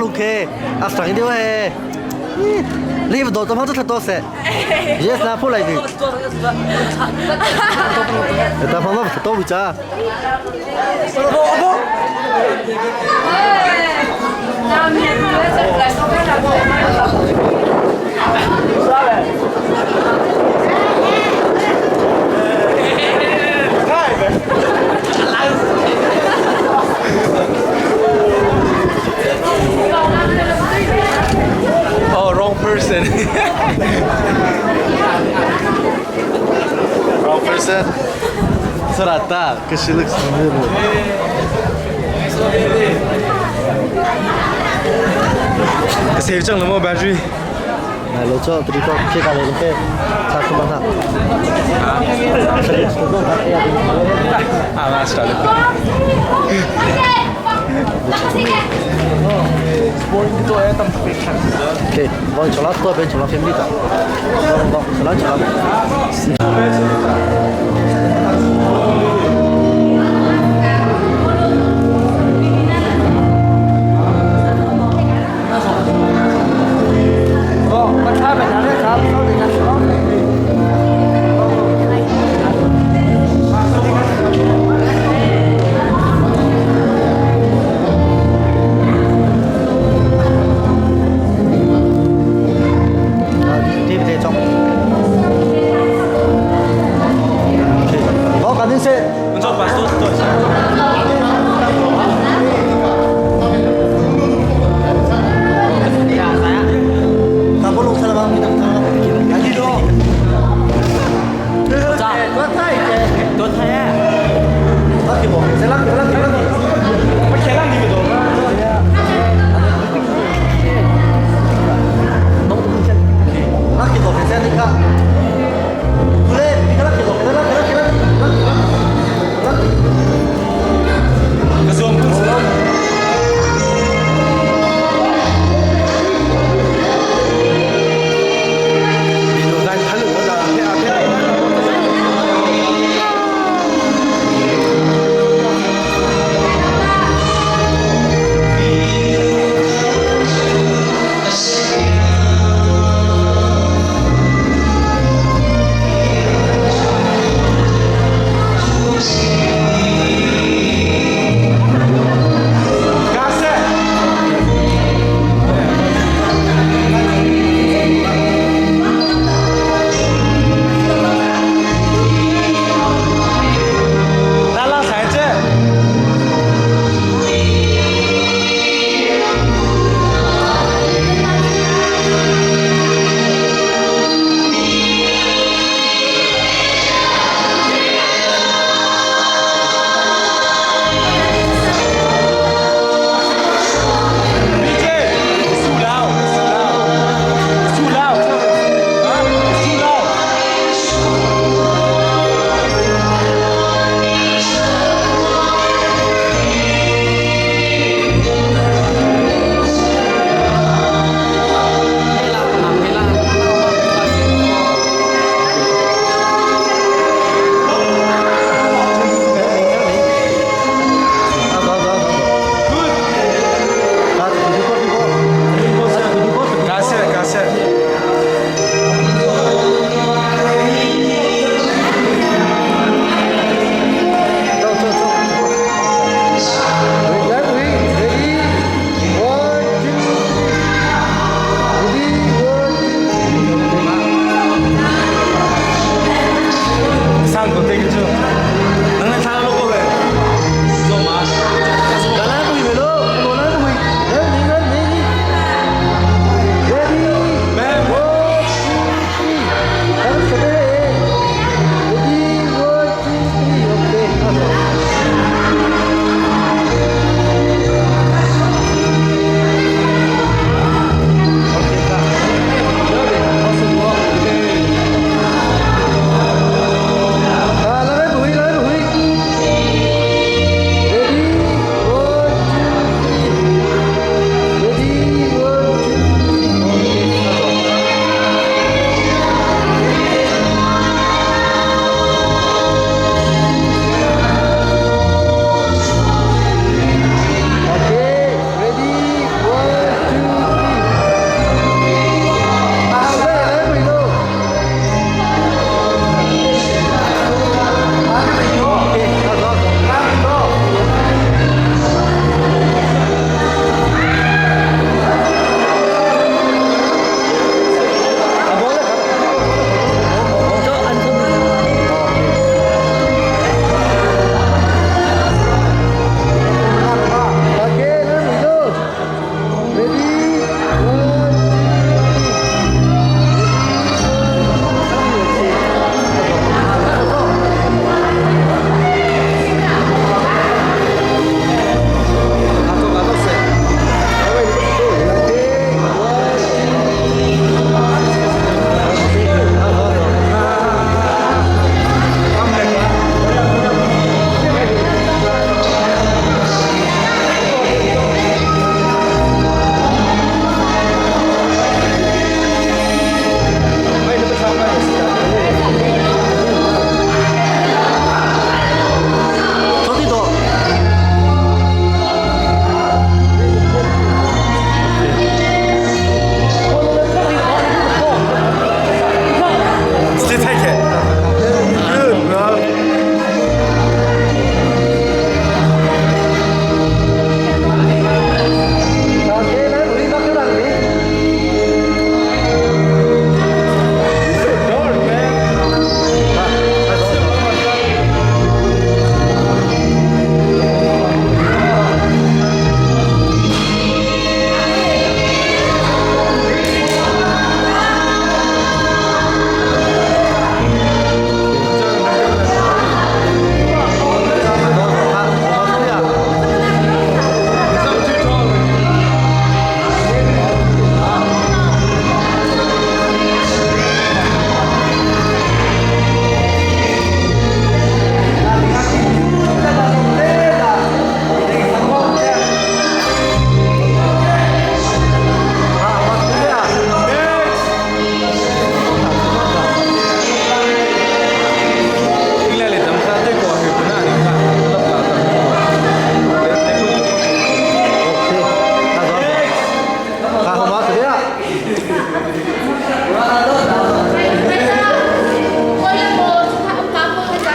Speaker 4: lungkhe a sang deuh he. Li do to ma to to se. Yes na phu lai ni. Ta ma ma to bu cha.
Speaker 1: Oh, wrong person.
Speaker 4: Wrong person. Sarata, because she looks familiar.
Speaker 1: Ka save cang lo battery.
Speaker 4: Nai lo cho tri ko ke ka le ke sa ko bang ha.
Speaker 1: Ah, last time.
Speaker 4: Okay, bon chola to ben chola family ta. Bon bon chola chola. 对不对？中。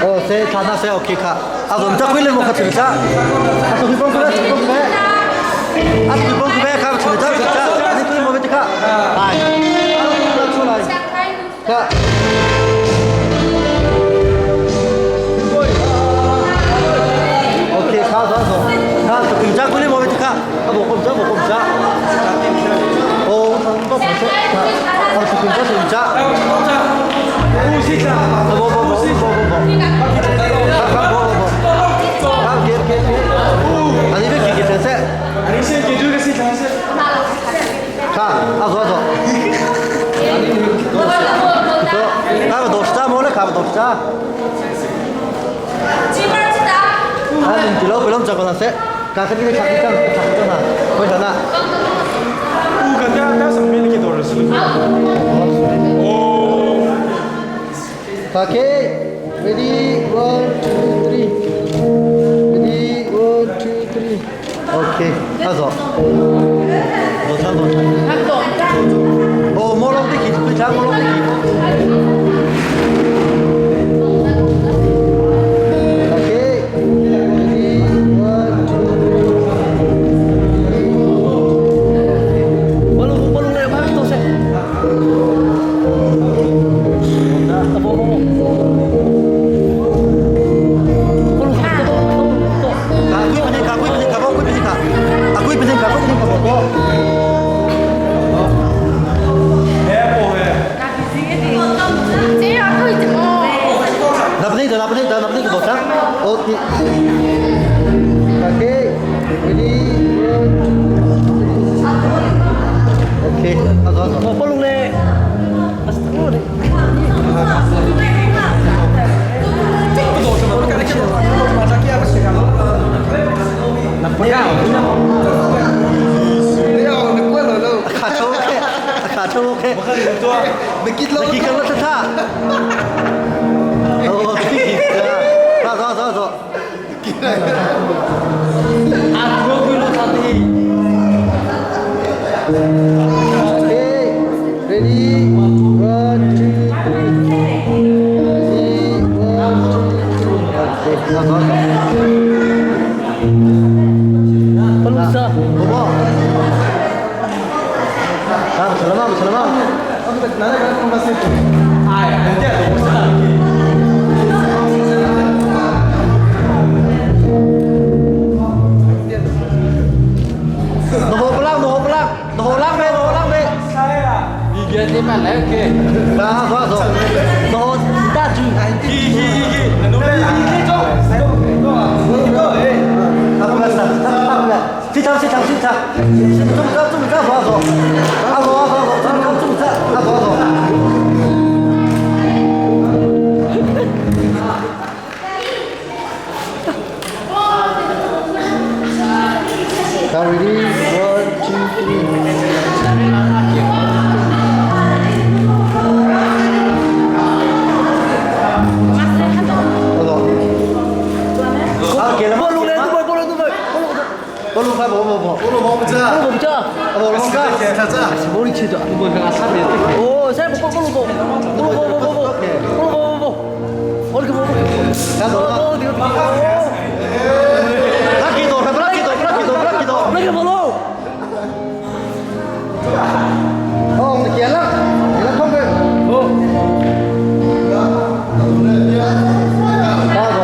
Speaker 4: 哦，这他那是 OK 卡，啊，我们这回来我可听着，啊，这回帮过来，这帮过来，啊，这帮过来，看听着听着，你对我们这卡，哎，出来，卡。OK，卡走走，卡这回家回来我们这卡，啊，我回家我回家。哦，我跑车，啊，这回家回家。不不不不不不，不不不，啊，给给给，啊，你别给给成色。看，啊，走走。走，看不多少，没了，看不多少。啊，你老不拢做个啥子？看看你看看看看看，为啥呢？Okay, ready, 1, 2, 3. Ready, 1, 2, 3. Okay, 阿走。多长多长？哦，莫弄的去，非常莫弄的去。Okay, ready, 1, 2, 3.
Speaker 1: 我拢我拢来拍多少？啊，不不不。
Speaker 4: 卡贵不卡贵不卡贵不卡，啊贵不卡贵不卡不。那不得，那不得，那不得，多长？哦，OK, ready, OK，阿走走。
Speaker 1: 我不拢咧，啊是我咧。
Speaker 4: 卡车 OK，卡车 OK。没记得了，他。哦，走走走走。
Speaker 1: 啊，我归路他的。
Speaker 4: Okay, ready, 1, 2, 3. Ready, 1, 2, 3. Okay, 走走走。
Speaker 1: 不拢啥？
Speaker 4: 不不。啊，不成了吗？不成了吗？诺好不浪，诺好不浪，诺好浪呗，诺好浪呗。啊，走走，诺好大猪。啊，不敢上，啊不敢，这场这场这场，这么高这么高，走走，啊走啊走走，这么高这么高，啊走走。Ready, 1, 2, 3. 走走。啊，给了吗？
Speaker 1: 我拢咧，都不，我拢都不，
Speaker 4: 我录快，不不不，
Speaker 2: 我录不
Speaker 1: 我拢不吃。
Speaker 4: 我录干。
Speaker 1: 我哩吃着。哦，现在不不不不不不不不不不不不，我哩个不不。
Speaker 4: 拿走了。拉几多？拉几多？拉几多？拉几多？
Speaker 1: 那个不拢。
Speaker 4: 哦，你捡了，捡了空的。哦。拿走。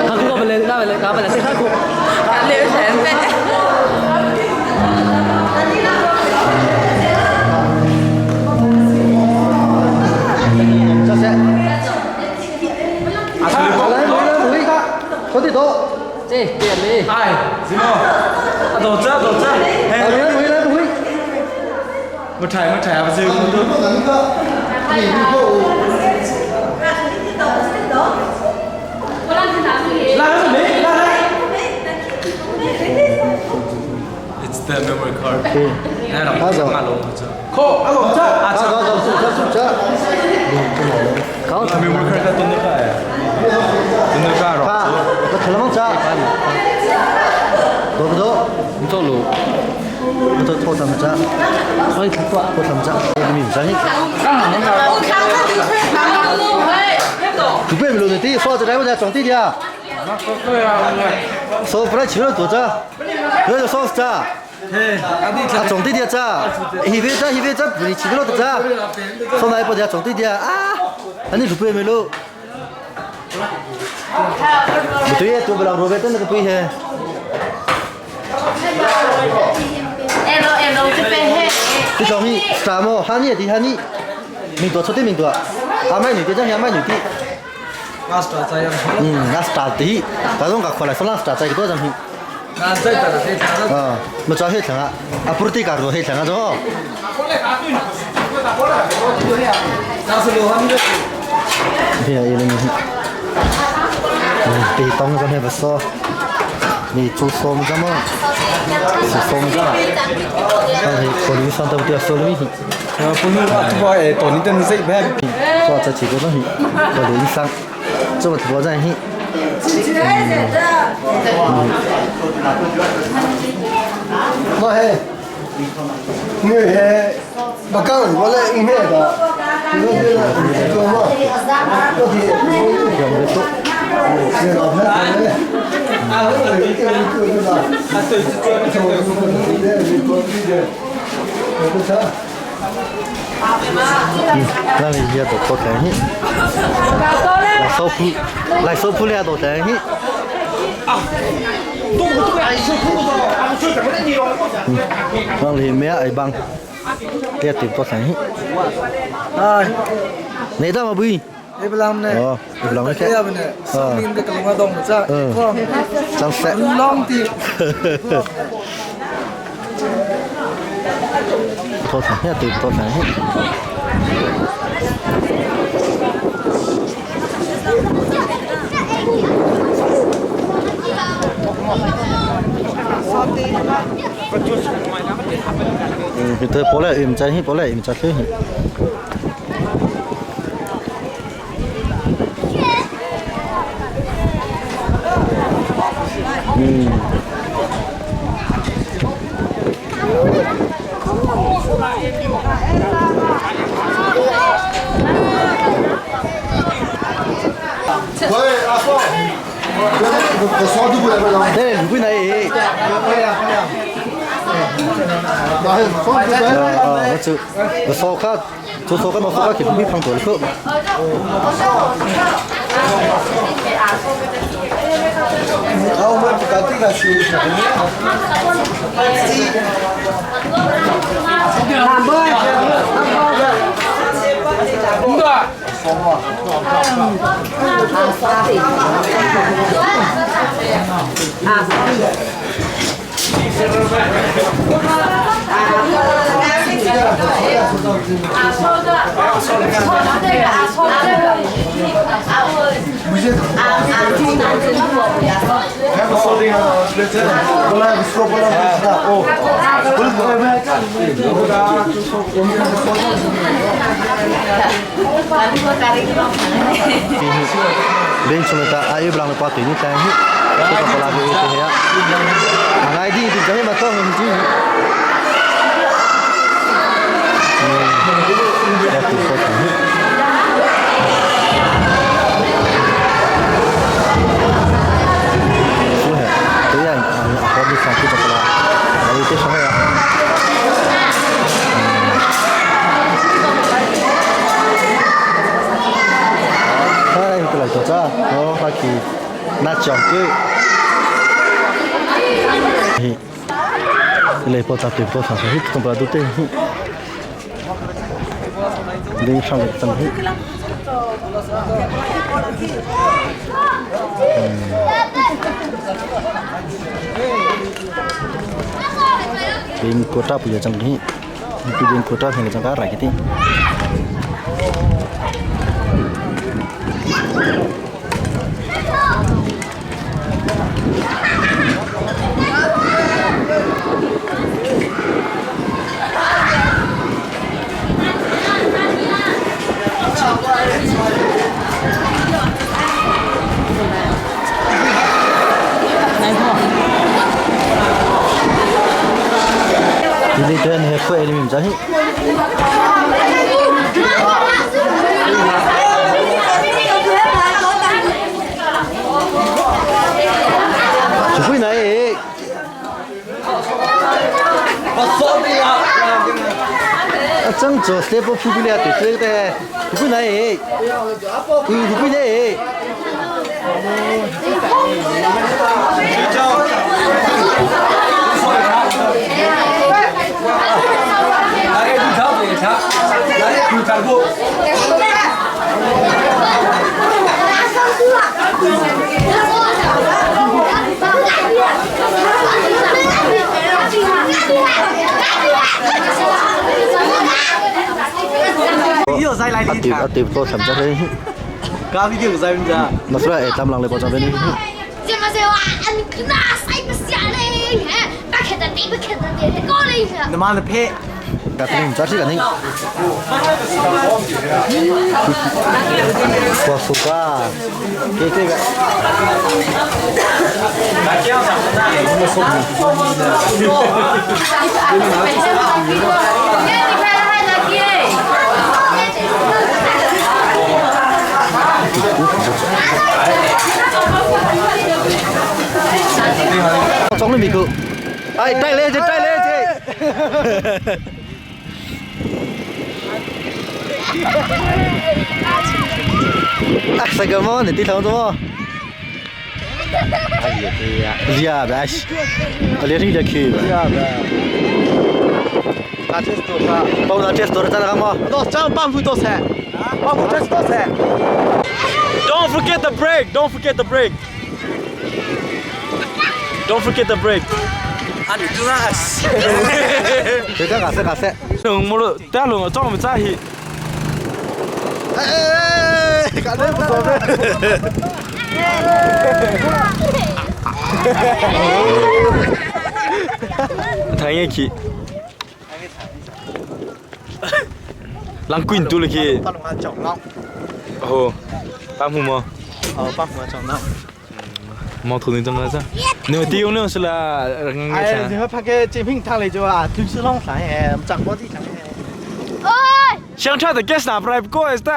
Speaker 1: 他这个不来，那不来，那不来，谁看过？
Speaker 4: 这些。来，来，来，来，快点走。
Speaker 1: 这点嘞。
Speaker 4: 来，来，来，来。
Speaker 5: It's the memory card.
Speaker 4: 拿走。拿走，走，走，走，走。
Speaker 1: 搞
Speaker 5: Memory card 在东东
Speaker 4: 看，我吃了吗？吃。走不走？
Speaker 1: 你走路。
Speaker 4: To tho tam cha. Oi tho tam cha. Mi cha ni. 准备没了的，说这来我在装地的啊。说不来去了多着，那就说是咋？啊，种地的咋？一边咋一边咋不去了多咋？说那一波种地的啊？那你准备没了？不对，多不了，罗贝等那个对些。这种你啥么？喊你的喊你，明多出的明多，阿买女的，这样买女的。嗯，那是大的，但是我看来说那是大在多少钱？啊，没抓黑糖啊，啊不对，搞多黑糖啊，这。对呀，有点，嗯，别当个那不说，你做什么么？是什么么？但是可能上都掉手里面。
Speaker 5: 啊，不能啊，这个哎，到你等谁买？
Speaker 4: 说这几个东西，可能上，这么多在去。
Speaker 3: 我系，我系，我讲我咧应该的，我这个做嘛，我是
Speaker 4: 有没做？
Speaker 3: 是老太太咧，啊，我这个做的嘛，做做做的，我不差。
Speaker 4: 嗯，那你也做多点去。来收铺，来收铺了多点去。嗯，你咩爱帮？你tìm多点去。
Speaker 3: 哎，
Speaker 4: 你得嘛不？
Speaker 3: 你不啷呢？
Speaker 4: 哦，你不啷
Speaker 3: 个？哎呀，不呢，生命的龙啊动这，
Speaker 4: 嗯，真色。
Speaker 3: 啷的。
Speaker 4: 多点，你tìm多点去。嗯，佢对，过来唔制，过来唔制去。嗯。
Speaker 2: 喂，阿叔，我双都过来不了。
Speaker 4: 对，路过来。
Speaker 2: 那还双都过来。
Speaker 4: 啊，我走，我烧卡，做烧卡，我烧卡去路旁多了。
Speaker 3: 啊，我们不搞这个修。
Speaker 4: Bên chúng ta ai blang qua tuyến như thế này, cái còn là cái thế á. Hàng ai đi thì cái mà to hơn chứ. Đẹp thì có thể. 对呀，我比上次这个了，我有点什么呀？哎，过来多少？我发去拿奖金。嘿，来波扎对波上去，总不都对。 领上来怎么？ Bin kota punya canggih, bin kota punya canggih rakyat ini. Khuai ni mim cha hi. Chú này. 正做三波铺不了，对对的，不来，嗯，不来。 အတေတော့ဆမ်ကြတယ်
Speaker 5: ကာဗီဒီယိုဇိုင်းကြ
Speaker 4: မဖရအဲတမ်လောင်လေပေါ်ကြပဲနေ
Speaker 6: 这么说啊，你可那谁不下嘞？不看得对，不看得对，搞了一下。
Speaker 5: နမနဖေ
Speaker 4: ကဖရင်ကြရှိကနေပွားဖူကာကေကေက 装了米口，哎，带来这，带来这。哎，这个嘛，你对头子嘛？哎呀，别，我连这个去。
Speaker 5: လာတက်တော့တာ
Speaker 4: 包拿这多少了嘛？
Speaker 5: တော့ချောင်းပန်ဖူတော့ဆက်ပန်ဖူတက်တော့ဆက်
Speaker 1: Don't forget the break. Don't forget the break. Don't forget the break.
Speaker 4: 这个干啥干啥？
Speaker 1: 龙没了，但龙装不在去。
Speaker 4: 哎哎，干啥不错呗？
Speaker 1: ထိုင်ရခိလန်ကွင်တူလခိ
Speaker 5: ပါလုံးကကြောင်လောက်
Speaker 1: ဟိုပမ်းမှုမ
Speaker 5: အော်ပန်ဖူကကြောင်လောက်
Speaker 1: မောင်ထုံနေတမလားနေတီယုံလို့ဆလာငငယ်
Speaker 5: 哎，
Speaker 1: ချာ
Speaker 5: 你会拍个精品汤来就啊，就是弄啥耶，长波地汤耶。
Speaker 1: ရှန်ချတဲ့ guest နာပရိုက်ကိုစတာ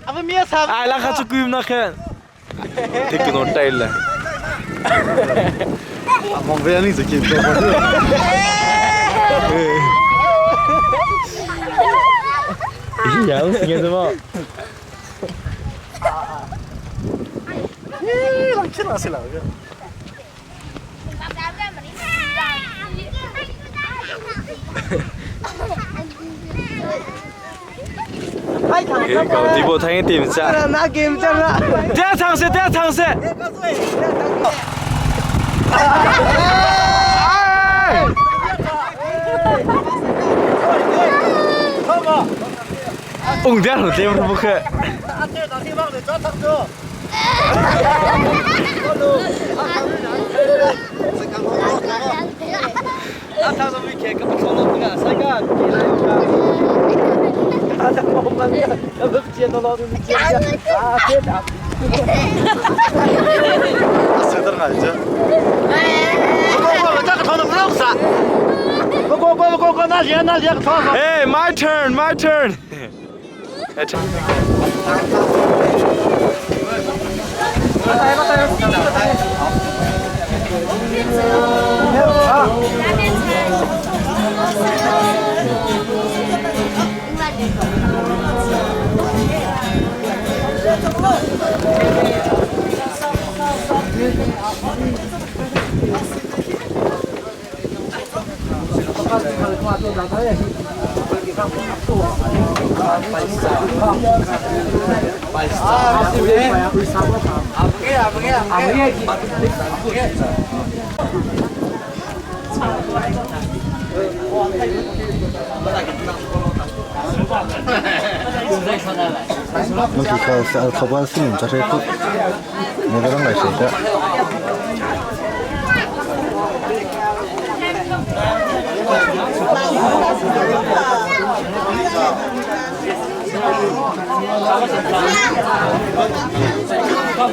Speaker 5: 啊不，咩啥？
Speaker 1: အိုင်လာခချကူမနခဲတိကနော်တိုင်လာ
Speaker 4: မောင်ဗယ်နီစကိတော့
Speaker 1: ရောင်းငယ်စမော
Speaker 5: 咦，啷去哪去了？
Speaker 1: ကောဒီပေါ်ထိုင်တင်ချာ
Speaker 5: 哪给讲了？
Speaker 1: တရားဆောင်စတရားဆောင်စအုံတရားတော့တေမဘခဲ
Speaker 5: 啊，这当地往的抓汤子。啊，他说没开，可不超了，不干，三个，啊，他我们要不接到老子接啊，别打。
Speaker 4: ဆက်တော့ငါကြ
Speaker 5: 我这个汤都不弄啥。我我我我我那些那些个汤。
Speaker 1: Hey, my turn, my turn.
Speaker 4: မဖြစ်ခါဆာခဘန်စင်ကြတဲ့ခုနေတော့ငါရှိတဲ့
Speaker 6: 啊！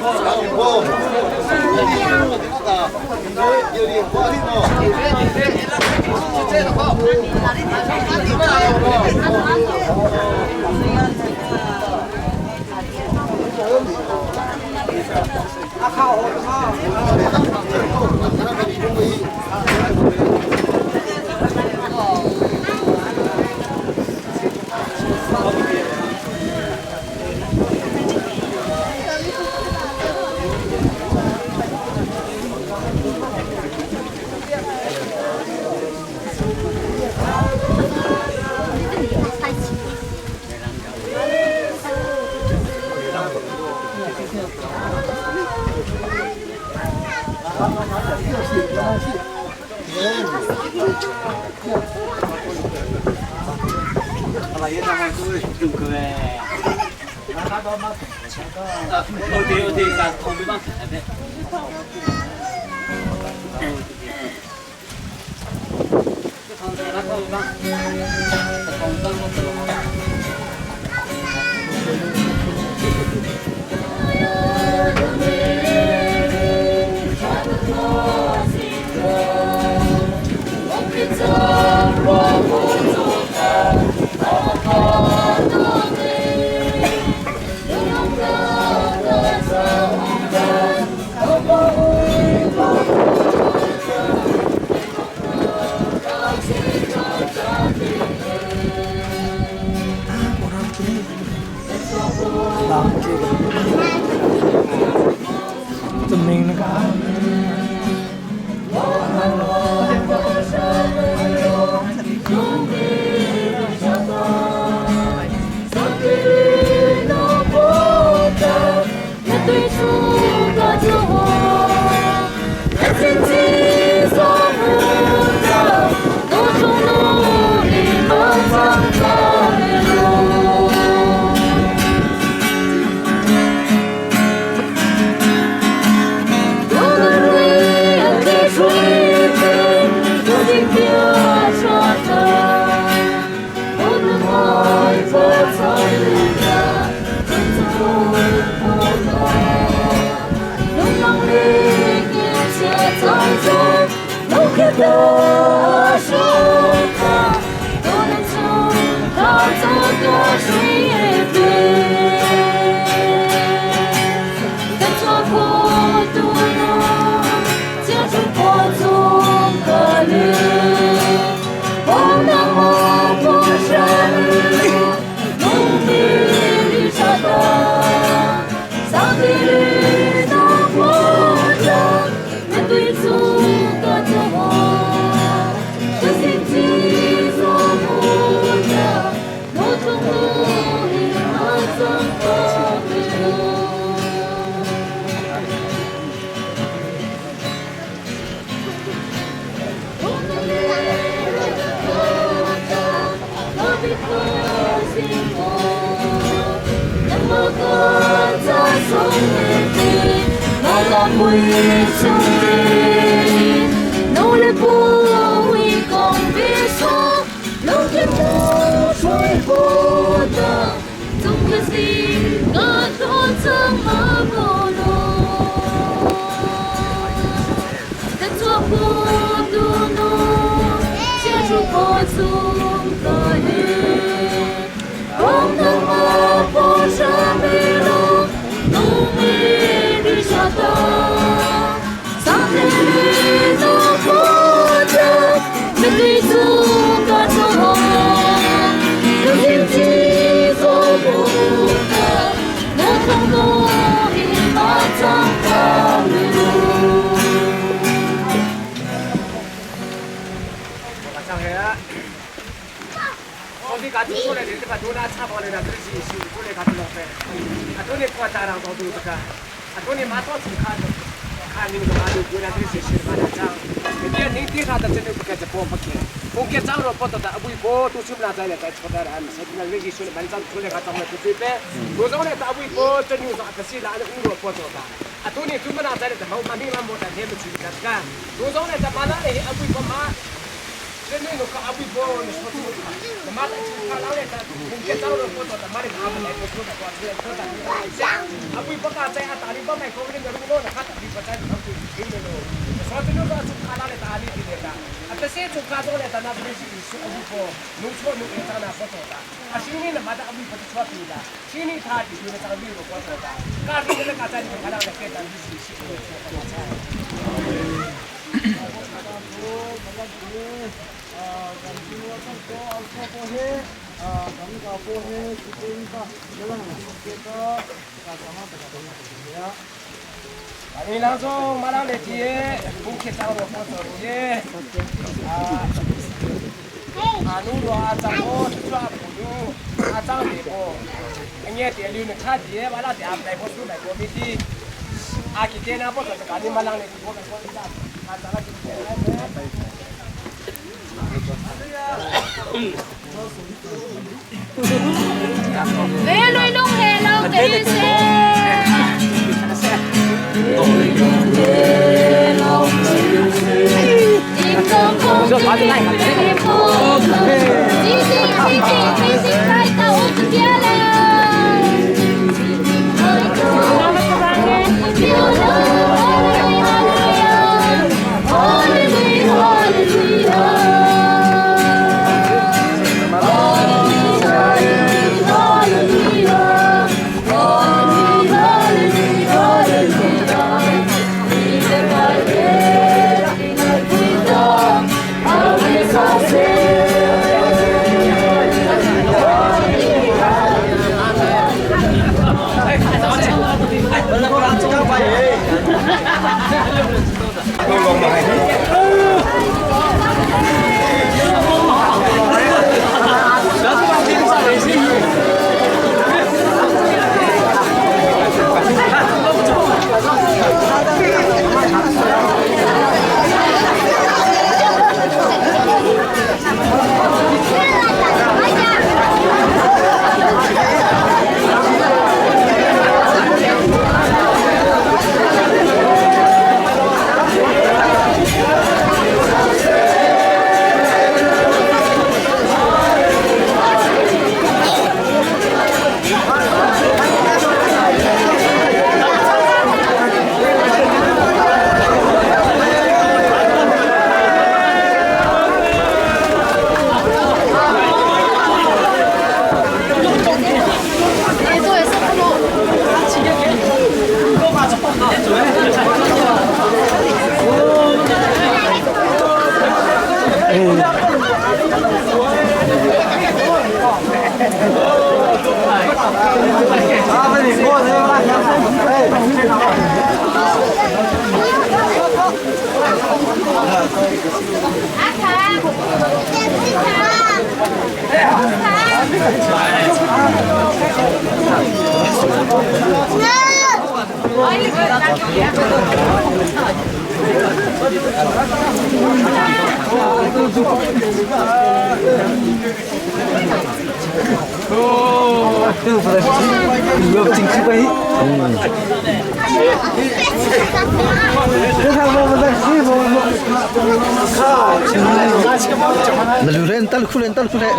Speaker 4: Na lu ren tal khu ren tal khu ren.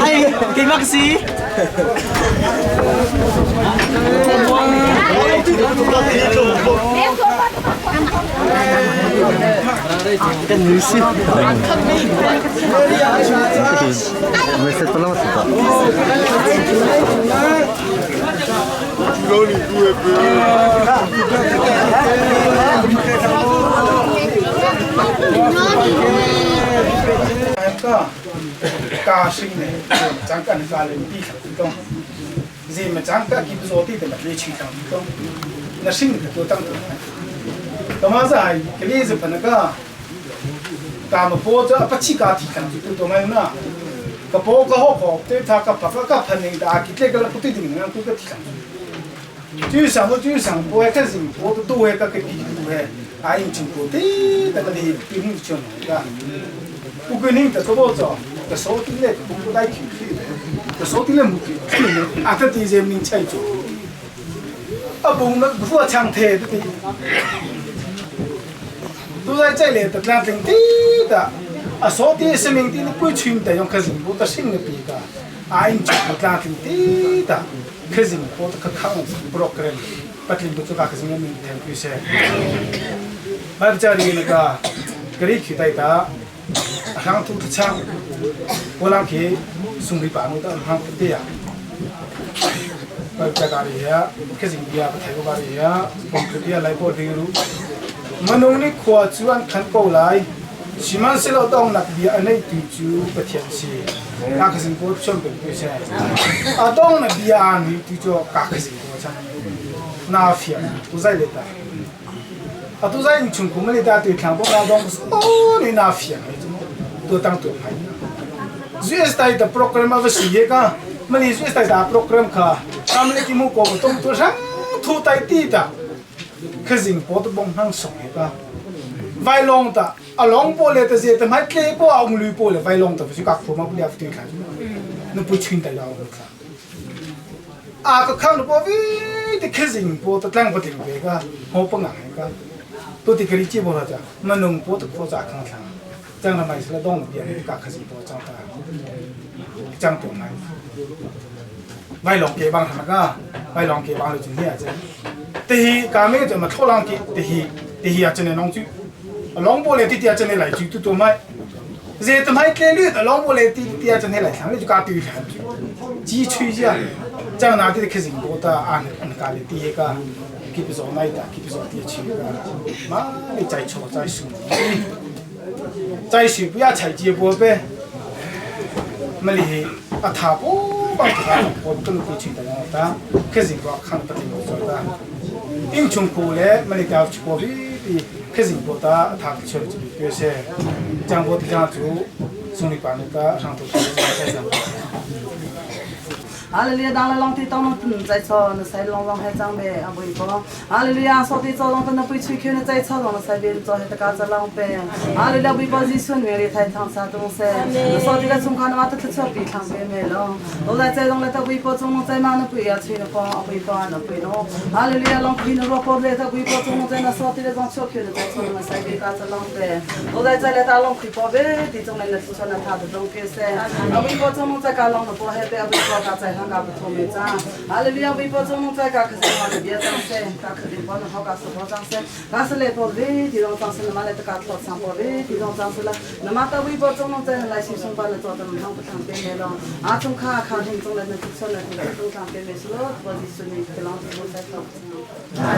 Speaker 5: Ai, keimah ka si.
Speaker 4: Kan nu si. Message pala masuk tak?
Speaker 7: 家姓呢，张干的家人地当，人们张干基本上地的嘛，来去当当，那姓的都当当。他妈是还给你是把那个，他们包着不起家地当就都没那，个包个好好，对他个白个个喷的，啊，给这个了不对的，那个个地当。就想我就想，我开始我都都会个个地都会，还有中国的那个的地方就那个。不过你得做不做，个手顶嘞，不带去去的，个手顶嘞没去，啊，这地人民才做，啊，不那不做强腿的，都在这里的那顶地的。A so ti seming ti ni pui chim te yong khazing bu ta sing ni pi ka a in chu tla tling ti ta khazing po ta kha khang program patling bu chu ka khazing min thank you se ba cha ri na ka kri khi tai ta hang thu thu chang polang khi sungri pa nu ta hang te ya ba cha ka ri ya khazing bia pa thai ko ba ri ya pom thu bia lai po ding ru manung ni khua chu an khan ko lai Sihmanhsehlaw donghnak bia a neitu cu Pathian a si. Ka ka sin ko chom pe pe se. A donghnak bia a neitu cu ka ka sin ko chan. Na fiam tu zai le ta. A tu zai in chung kum le ta tu thlang bo na dong so ni na fiam he chu tu tang tu phai. US tai ta program a va si ye ka mani US tai ta program kha kam le ki mu ko tom tu rang thu tai ti ta khazing po to bong hang song he ka vai long ta a long po le ta ze ta mai tle po a ung lui po le vai long ta su ka kho ma pu ya tu kha nu pu chin ta ya ung kha a ka khang po vi te khazing po ta tlang pa ting pe ka ho pa nga he ka to ti kri chi bo la cha manung po ta kho cha khang thlang chang na mai sla dong bia ka khazing po chang ta chang to mai vai long ke bang thana ka vai long ke bang le chu ni a che te hi ka me chu ma tho lang ki te hi te hi a chen nong chu long bo le ti ti a chen lai chu tu tu mai ze tu mai tle lu ta long bo le ti ti a chen lai thang le chu ka tu than chu ji chu ja chang na ti khe jing bo ta an an ka le ti he ka ki pi zo nai ta ki pi zo ti chi ka ma le chai cho chai su chai su bu ya chai ji bo be ma li a tha po bang tha po kan ku chi ta ta khe jing ko khang pa ti zo ta ing chung ku le ma li ta chu po bi ti khe jing bo ta tha ki chu chi pe se chang bo ti jang chu sung li pa ni ta rang tu ta sa
Speaker 8: 哈利路亚！当了浪天当侬等在草，那塞浪浪还长呗，阿不一个。哈利路亚！少天早上等那不吹口，那在草上那塞边早还得加着浪呗。哈利路亚！为保持孙女的太烫啥东西，那少天来中间那嘛得吃草比烫边没了。我来在上来得为保中侬在嘛那不要吹那光，阿不一个那不侬。哈利路亚！浪亏那老保来得为保中侬在那少天来上草口那在草那塞边加着浪呗。我来在来打浪亏宝贝，地中来那吃草那他的东西噻。阿为保中侬在家浪那保还得阿为保家在。他家不聪明张，阿里里微博中侬在家可是往里边张噻，家可里帮侬好家是好张噻，家是来跑嘞，地上张是那么来得家老长跑嘞，地上张是了，那么到微博中侬在来先生帮侬找的门不长边来了，阿中卡康听中来那就出来那中长边没事了，我是说你给老子我在找。
Speaker 9: Hãy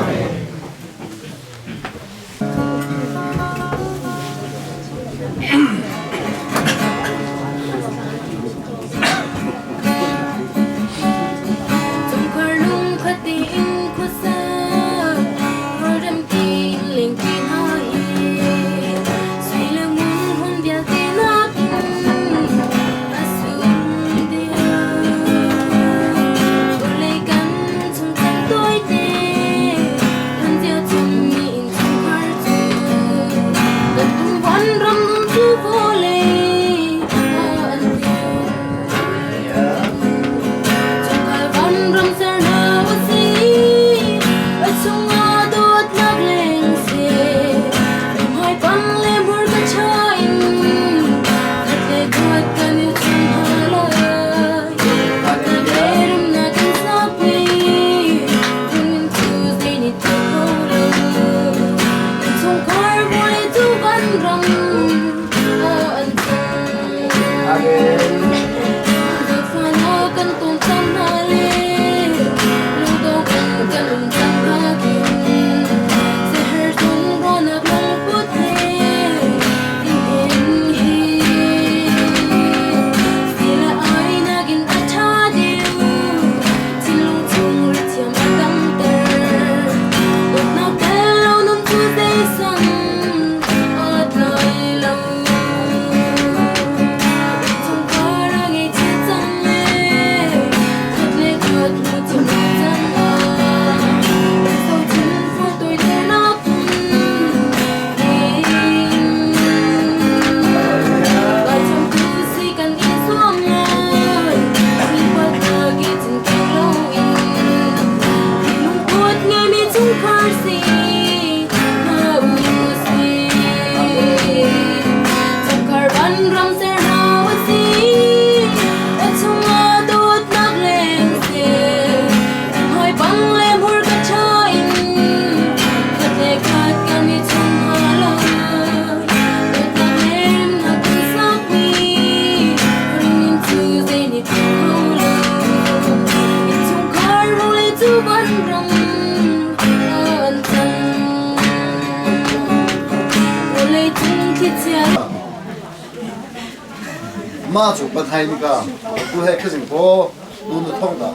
Speaker 2: Ma chu pathai ni ka tu he khazing po tu nu thong da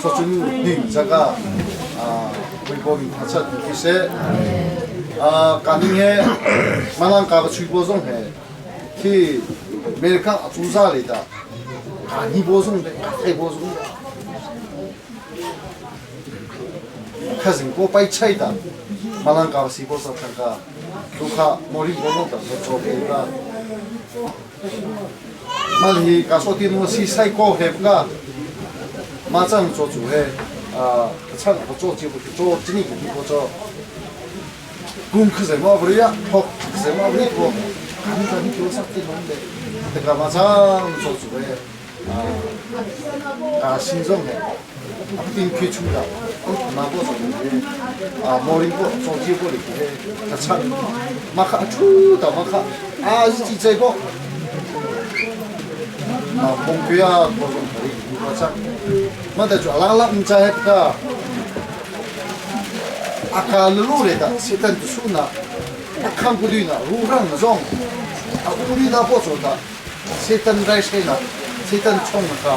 Speaker 2: so chun ning jaga a pui po min thachat ki se a kaning he malang ka ba chui bo zong he khi America a chu za le ta ka ni bo zong le ka bo zong khazing po pai chai ta malang ka si bo sa ka tu kha mori bo zong ta so cho ka Mal hi ka so tin mo si sai ko he ka ma chang cho chu he a chang ko cho chi ko cho chini ko ko cho kum khu zai ma bri ya thok zai ma bri ko kan kan kyo sak ti long de te ka ma chang cho chu he a sin zong he tin khi chung da na bo zo he a moring ko cho chi ko le he ka chang ma kha chu da ma kha a chi chai ko a mong pia ko zong thari ko chang ma da chu ala la um cha he ka aka lu le da setan tu su na akhang ku na ru rang na zong a u ri na po zo da setan rai sai na setan chong na ka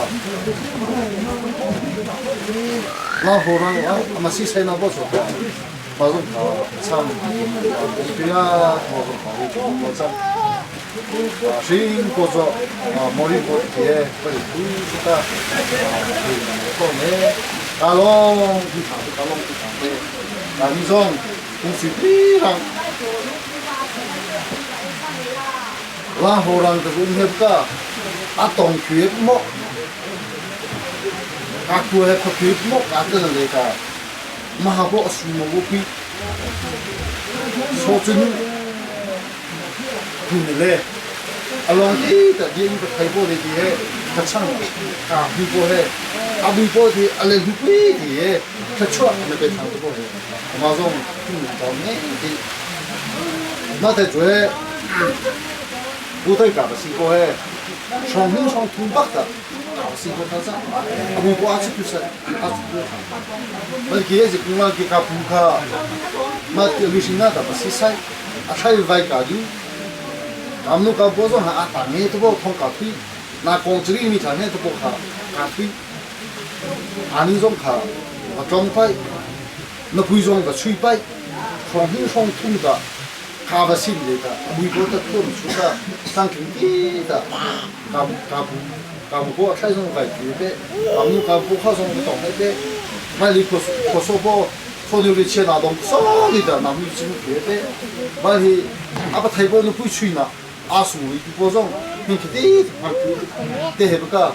Speaker 2: la ho rang a ma si sai na po zo da ma zong ka chang mong pia ko zong thari ko chang 新国做啊，莫里国铁不是土的，啊，个呢，大龙去唱大龙去唱的，那你说公司非常，然后让这个那个啊，东区么，啊，过来可区么，啊，这个那个，马不苏么不比，说真。 le along ti ta di in thai bo le ti he ka chang ka hu bo he a bu bo ti a le hu pi ti he ka chua na pe thang bo he ma zong tu ta ne ti ma ta jue bu tai ka ba si ko he shong ming shong tu bak ta ka si ko ta sa a bu bo a chu tu sa a chu tu ma ki ye ji ku ma ki ka pu kha ma ti lu shin na ta ba si sai a thai vai ka du 俺们搞包装还阿大年都不通搞推，那工资里面他年都不卡搞推，俺那种卡，我装备，那贵装个吹摆，双黑双通的，卡不新的的，微波的通出的，上肯定的，搞搞不搞不过开种外局的，俺们搞不好种不懂的，买里可可说不。所有的钱拿到手里的，那么有别的，万一阿不太多你不吹呢？阿叔一个种，你去的，得还不个，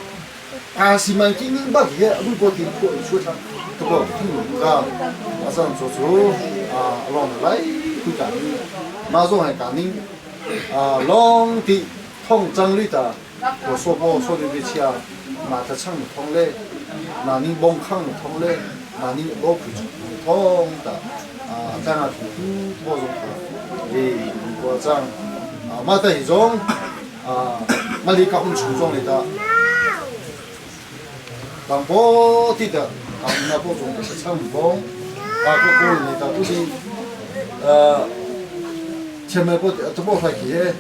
Speaker 2: 阿是蛮经营把个，如果听过说唱，这个听个，马上做做啊，让来会干，马上还干呢，啊，浪的通胀率的，我说过说的这些，马他唱的通嘞，那你帮抗的通嘞，那你老亏通的，啊，咱啊土土种的，诶，我讲。 啊，马得一种啊，马里搞初中里的，当波的的，啊，那波中是唱风，啊，个个人的都是，前面波都波还去，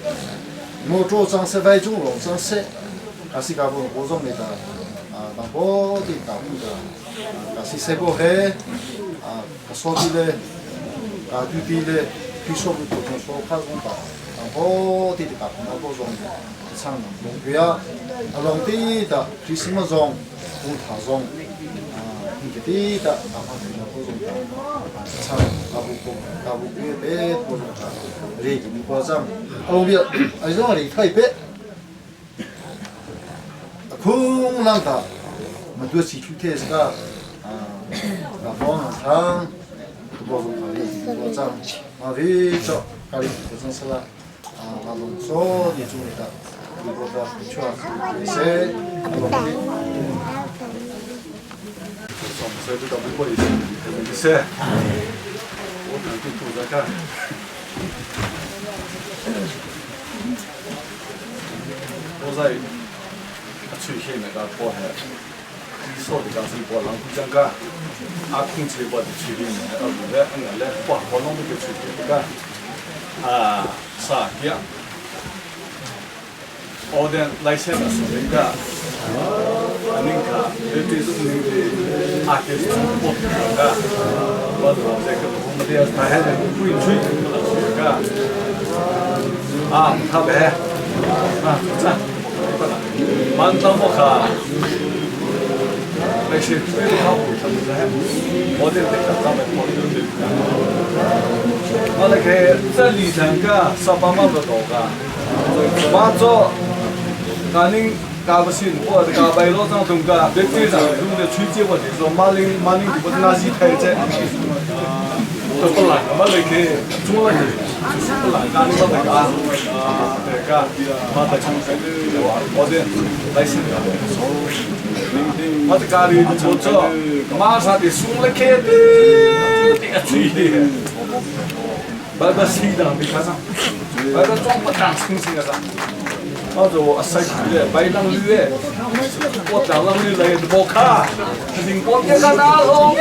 Speaker 2: 我做张是外中龙张是，啊是搞波波中里的，啊，当波的搞的，啊，是西波嘿，啊，说的嘞，啊，对的嘞，比说不同说看中吧。 어 디디 가 나도 좀 상 농구야 알롱디다 크리스마스 종 공타종 아 이게 디다 아마 나도 좀참 가부고 가부고에 배 보존다 레기 미과장 알롱비야 아이종아리 타이베 쿵랑다 마두시 휴테스가 아 나봉상 도보종 가리 미과장 마비저 가리 고정살라 啊，龙舟你注意的，如果的不错，谁？
Speaker 9: 我看地图在看。我在出现那个波海，你说的讲是波浪不讲个，啊，控制我的处理呢，啊，我来，我来，把我弄这个处理个，啊，啥呀？ Orden license a sung ka aning kha te zung ning te a ke zung po ka wa do je ka ma de ta he ne pui chui ka a tha be a cha man tlang mo kha lai se pui ha pu tham za he model te ka ta me po de ma le ke za li than ka sa pa ma do ka 马祖，那恁家不信，我家白老张东家，别对上用的吹这我就说马林马林不拿西台这，都不来，马来去，中了去，不来，那你马来啊，对个，马来我这来信的，我这家里不做，马上的送了去的，这个吹的，把把西当别看上。 白个装不当清醒个啥？我就阿西去白当女的，我当啷女来不卡，人光一个那龙。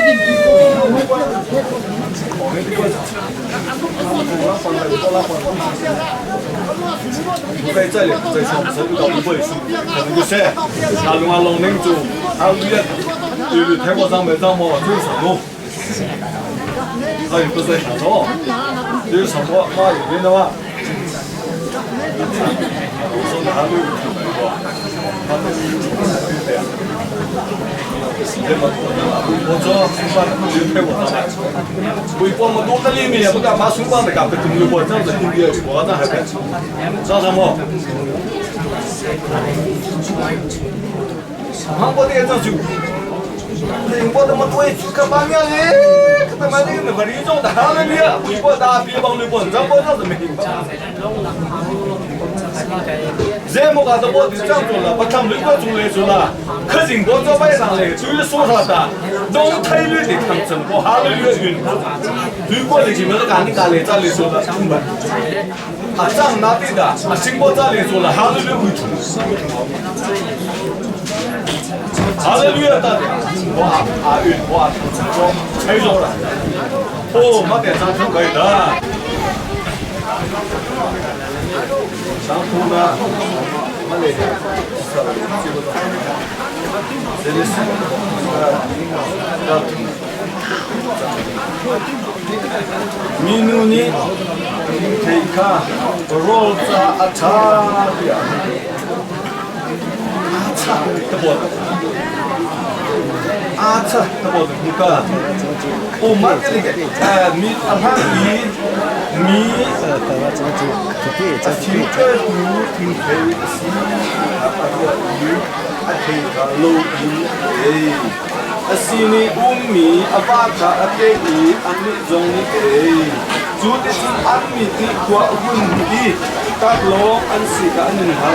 Speaker 9: 在这里，在上手到不会，可能就是，那龙啊龙领主，啊女的，就是泰国上面上么就是什么，他也不是想说，就是什么嘛有边的话。 我他妈对，可把娘嘞，可他妈的那个李总大了你，我大别帮你管，咱管啥子没？这么个都我就讲做了，把他们六个做来做了，可人光做摆上来，就是说啥的，农太绿的看整个哈绿的云，如果你前面是干的干来这里说的，明白？啊，长那边的，啊，新国这里做了，哈绿的会出。哈利路亚大哇阿云哇，吹着了，哦，没点张图可以的。张图呢？没来的，这里是米努尼，提卡，罗扎阿查比亚，阿查，得不？阿查，得不？你看，哦，马这里个，哎，米阿哈米米，听个图听黑西，阿个鱼阿提卡罗鱼哎。 a sini ummi avaka ate i ani zong ni e chu te chun an mi ti kwa hun i tak lo an si ka an ha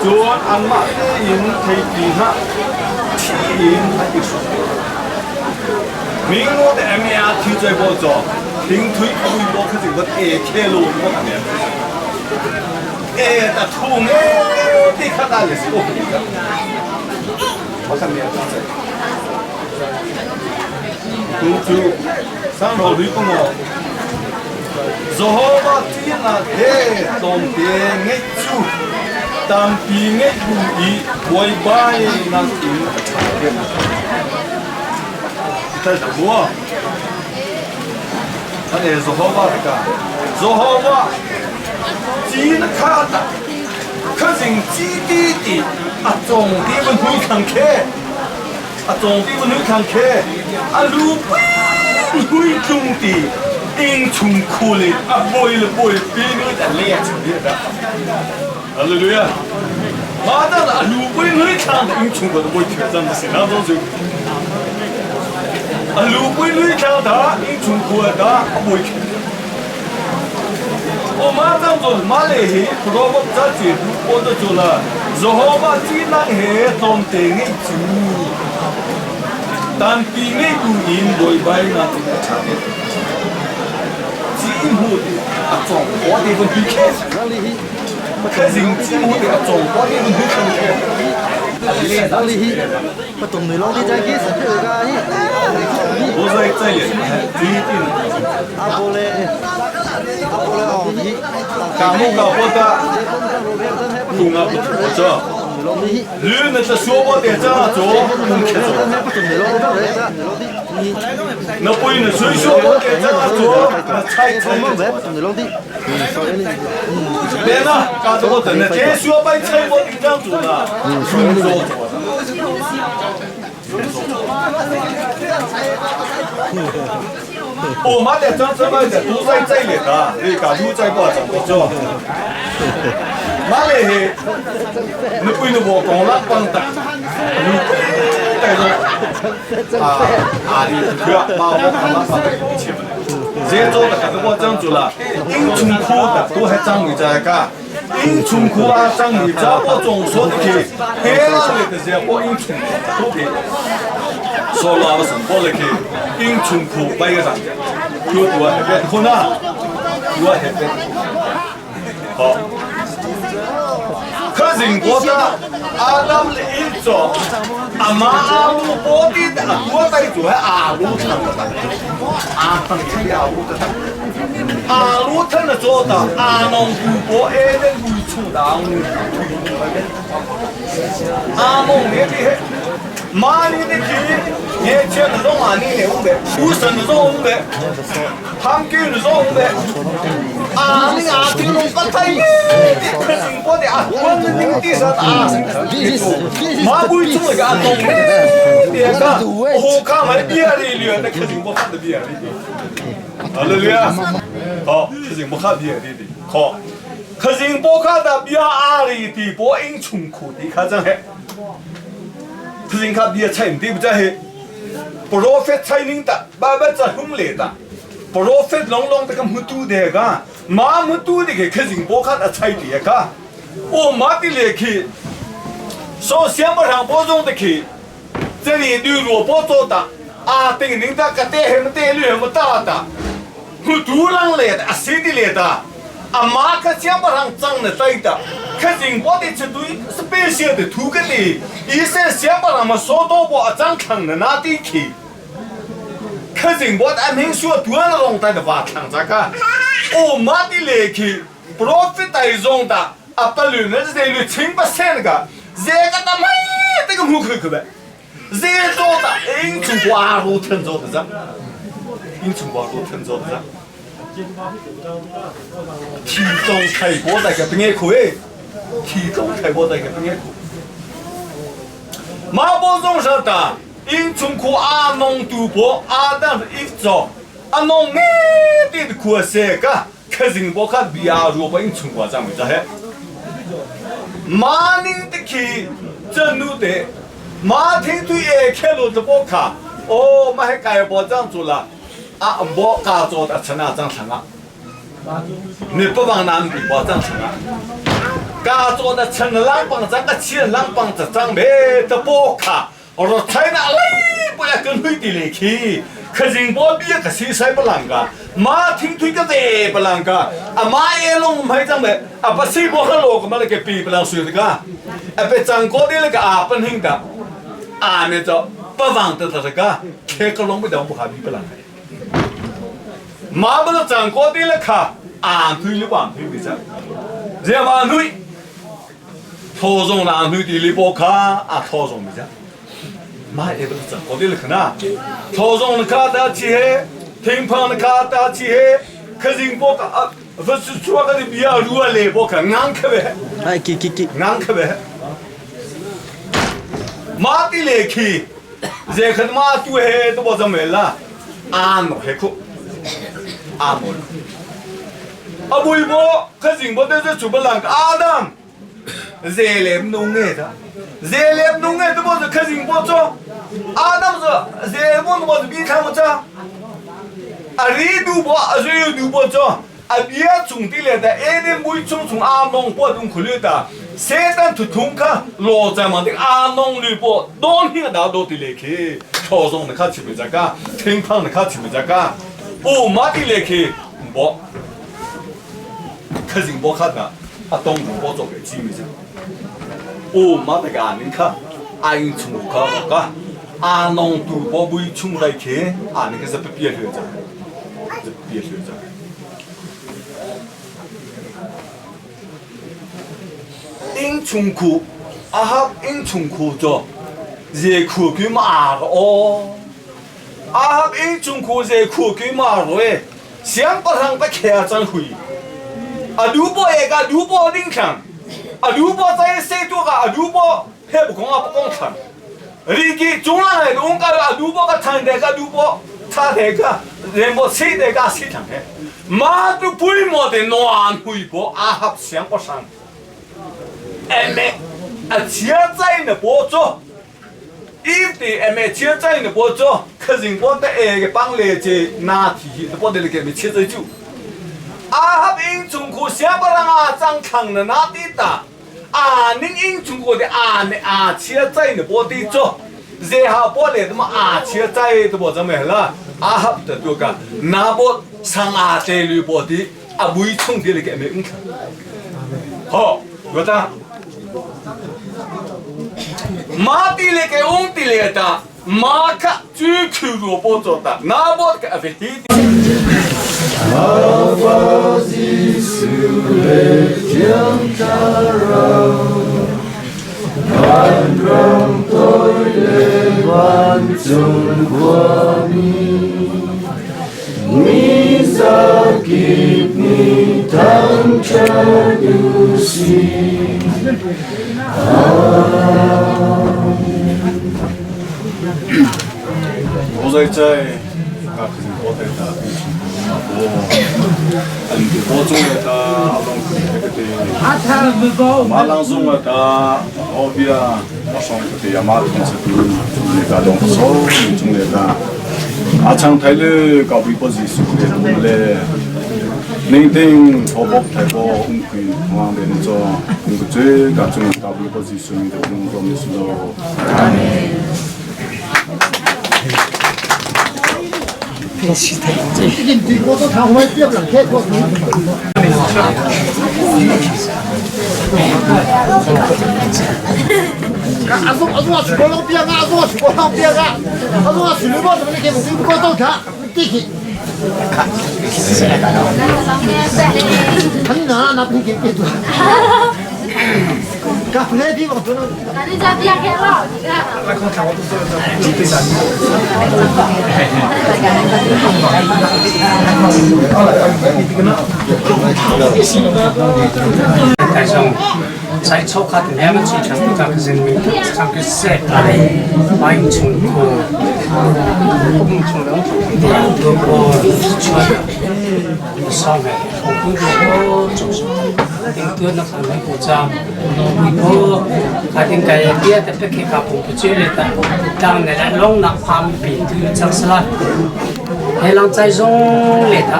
Speaker 9: chuan an ma te in thei ti ha thi in a i su mi ngo de m a thi chai bo zo ting thui ui bo kha jing wat e khe lo mo ka ne e ta thu nge ti kha ta le si o ka ma ka ne ta chai 都就上头绿公哦， Jehovah 天啊，嘿，当地爱主，当地爱故意拜拜那天在什么？那你 Jehovah 的个，Jehovah 只那卡达，可是只滴滴啊，总的们会看客。 啊，总的阮去看客，啊，路边会中的，英雄苦力，啊，背了背，边个在练出来的？啊，对对啊，马上啊，路边会看的英雄，我都会挑战的是哪种就？啊，路边会看的英雄苦的，啊，会。我马上做马来西，普罗国在这，我就做了，然后把这那些当地的主。 但比那个人为白那这个差别，几乎的啊总我的问题开始，开始几乎的啊总我的问题开始。
Speaker 4: 不懂你老的在几时这个？
Speaker 9: 我在这里，最近。
Speaker 4: 阿波嘞，阿波嘞哦，你。
Speaker 9: 感冒搞不得， Khunga cho. Lü na ta suo bo te cha cho khung khe cho. Na pui na sui suo bo te cha cho na chai chai. Bé na ka cho bo te na che suo bai chai bo ding chang chu na. Khung zo cho. 我妈在张这买的都在这里的，你讲都在挂怎么做？妈嘞，你不能我讲了帮的，你带着啊啊你去妈我讲了帮的钱不来，这做的可是我这样做了，英从苦的都还张你这个。英从苦啊，张你这我总说的去，黑了的这些我英从苦的。说了什么了去？英从苦白个上，有多海边可能，多海边。好，可人国的阿当的一种，阿妈阿鲁波的阿多带做阿鲁唱的，阿唱的阿鲁的，阿鲁唱的做的阿农古波埃的古出的阿农那的。马里的去，年轻的种马里的红的，武生的种红的，韩国的种红的，啊你啊听侬不太耶，可真过的啊，我们那个地上啊，马不种那个啊东嘞，别个，我看买别的了，那可真不看的别的。好了了，好，可真不看别的的，好，可真不看的别阿里的，不应穷苦的，看真黑。 คือสินค้าเบียร์ใช่ดีไม่ใช่โปรเฟตใช่นิ่งตาบ้าบ้าจะหุ่มเลยตาโปรเฟตลงลงแต่ก็มุตูเด็กอ่ะมามุตูเด็กคือสิ่งโบคัดใช่ดีกะโอ้มาที่เล็กโซเชียลมาทางโบจงเด็ก这里绿萝卜做的啊，等领导个带什么带绿什么大的，我独人来的啊，谁的来的？阿妈可先把上长的对的。可人波的这堆是白色的土个的，医生先把他们说到我长疼的那地去。可人波的俺们说多了龙带的话疼这个，我妈的来去，profit 带用的，阿不乱那是在乱清不三个，这个他妈这个木口口呗，这做的因从瓜路吞做的噻，因从瓜路吞做的噻。体重太过大个不爱苦哎。体重太过大个不爱苦。马波中说的，因从苦阿农赌博阿当一做，阿农没得苦些个，可人不看比阿如果因从苦咱们这嘿。马宁的去真努的，马听对爱开路的不卡，哦，马还改不这样做了，啊，我家做的成啊这样成啊。你不往南比不这样成啊。家做的成浪帮这个钱浪帮这张没得不卡，我说菜哪里不要跟内地来去，可人波比个西塞不啷个，马听推个这不啷个，啊马也弄没张没，啊不西不喝罗个嘛那个比不啷水的个，啊被张过的那个啊本行的，啊那叫不忘得这个，开个龙不掉不还比不啷个，马不是张过的那个啊推了吧推没着，这马推。头中南推地里波卡啊，头中没着，妈也不是张过的了可呢，头中的卡达起嘿，听胖的卡达起嘿，可是波卡啊，不是说个的比较弱嘞，波卡硬可呗，
Speaker 4: 哎，给给给，
Speaker 9: 硬可呗，妈的嘞去，这可妈都嘿都不怎么了，啊诺嘿苦，啊莫，啊不一波，可是我在这出不啷个阿当。热脸弄爱的，热脸弄爱的不是可人不做，阿那不是热脸不是比他们做，啊热度不热度不做，啊别种的来的，哎你每种从阿农不同苦力的，谁当土通卡老在嘛的阿农绿不，当天大多的来去，超重的卡吃不着个，听胖的卡吃不着个，哦妈的来去，不，可人不卡的，阿东不做个鸡米子。哦，马得个阿宁卡，阿英从卡个，阿农赌博不从来去，阿那个是不别学着，是别学着。ing chung khu Ahab ing chung khu cho je khu ki ma ro Ahab ing chung khu je khu ki ma ro e siangpahrang pa khea cang hui a du bo e ka du bo ding thang a du bo chai se tu ka a du bo he bu kong a pa kong thang ri ki chung la ngai ung ka a du bo ka thang de ka du bo tha de ka ren bo si de ka si thang he ma tu pui mo de no an hui bo Ahab siangpahrang eme a chia chai na bo cho if ti eme chia chai na bo cho khazing bo te e ke pang le che na thi hi na bo de le ke me chia chai chu Ahab ing chung khu siangpahrang a cang thlang na na ti ta a ning ing chung ko de a ne a chia chai na bo ti cho ze ha bo le ma a chia chai to bo jame la Ahab ta tu ka na bo sang a te lu bo ti a bui chung ti le ke me ung thlang ho go ta ma ti le ke ung ti le ta ma kha chu khu ro bo cho ta na bo ka ve ti 我在在啊，可是我在打，我我中的打，阿龙那个的，马郎中的打，我比啊，我上个的马同志都那个东说中的打，阿长台的搞比不是输的嘞，宁定我不太过乌亏，我连做那个最个中搞比不是输的，用做没输到。
Speaker 10: 但是在初卡的两个市场都在人民上个世界，欢迎从个从两个村上面，从个就是顶多那个美国家，美国他应该别的别去搞不住了的，当然了，龙那旁边都就是了。黑浪在中来的，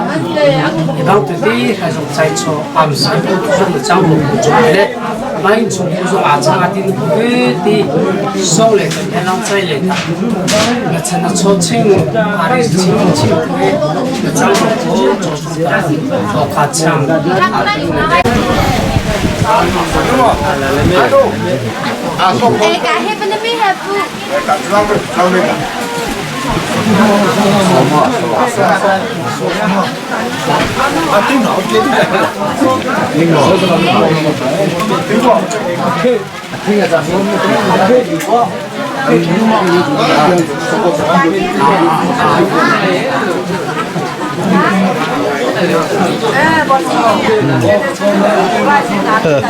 Speaker 10: 一帮土地还是在做，俺们是不是张不出来的？买从不是阿长阿丁不的，收来的黑浪在来的，那成了出清，阿里清清的，那张不做出来，做卡强。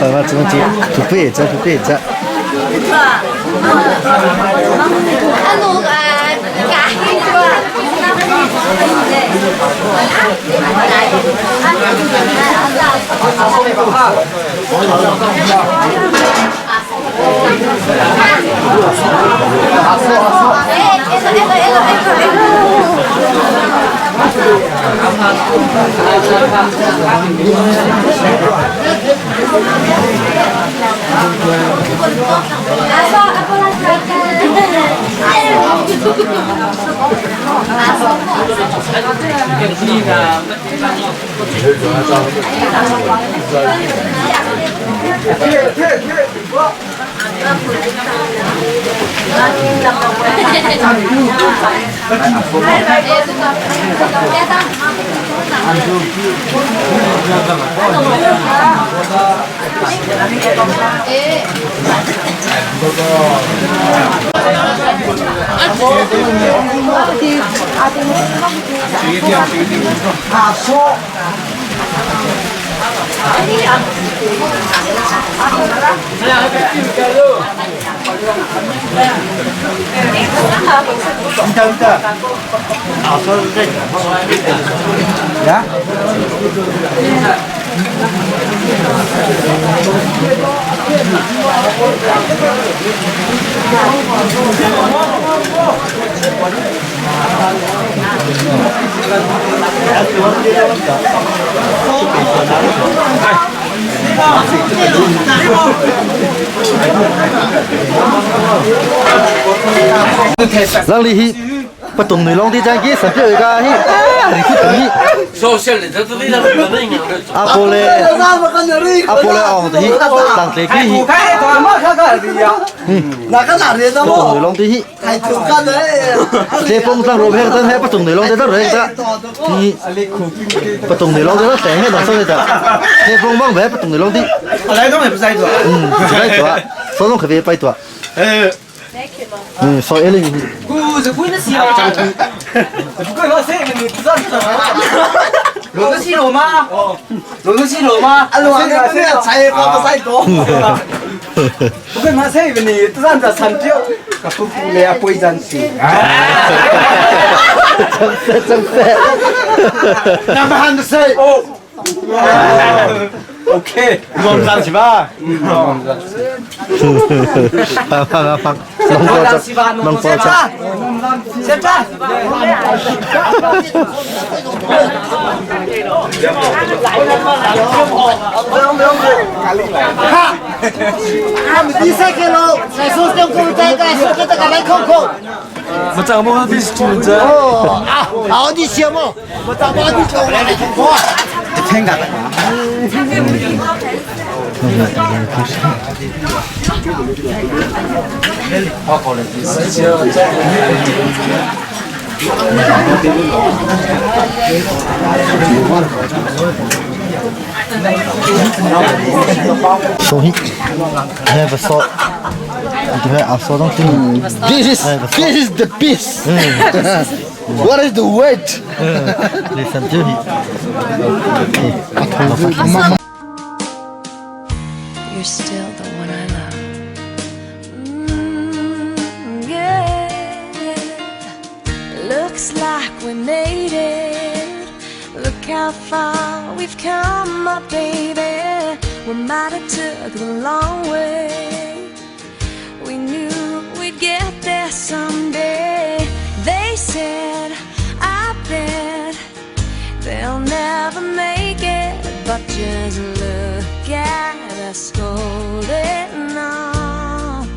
Speaker 4: 我中间土背子，土背子。Lang li hi 不懂你啷的真机，神秘个hi，你去等你。阿波咧，阿波咧昂的hi，当地去hi。不懂你啷的hi。这风筝罗片真系不懂你啷的得嚟得，你不懂你啷的得成日当收你得，这风帮咩不懂你啷的。
Speaker 5: 来东也不在做。
Speaker 4: 嗯，不在做，手中可别摆做。嗯，所以你。
Speaker 5: 不是不是西罗，不过我说你不知道是什么。罗是西罗吗？罗是西罗吗？
Speaker 3: 啊，罗那个菜包不在多。
Speaker 5: 不过马说你不知道三条，个不不咧不真是。
Speaker 4: 真色真色。
Speaker 5: 那么喊的谁？哦。OK，我们上去吧。嗯，
Speaker 4: 放放放，弄过这，弄过这。
Speaker 5: 先站。
Speaker 3: 哈，俺们比赛开了，来说中国这个，说这个来扣扣。
Speaker 9: 我怎么会是主持？
Speaker 3: 哦啊，好你笑么？我怎么你叫我来扣扣啊？
Speaker 5: 听噶。
Speaker 4: So he never saw. I saw something.
Speaker 2: This is the peace. What is the weight?
Speaker 4: Listen to him.
Speaker 11: You're still the one I love. Yeah. Looks like we made it. Look how far we've come, my baby. We might have took the long way. We knew we'd get there someday. They said, I bet they'll never make it. But just look at us holding on.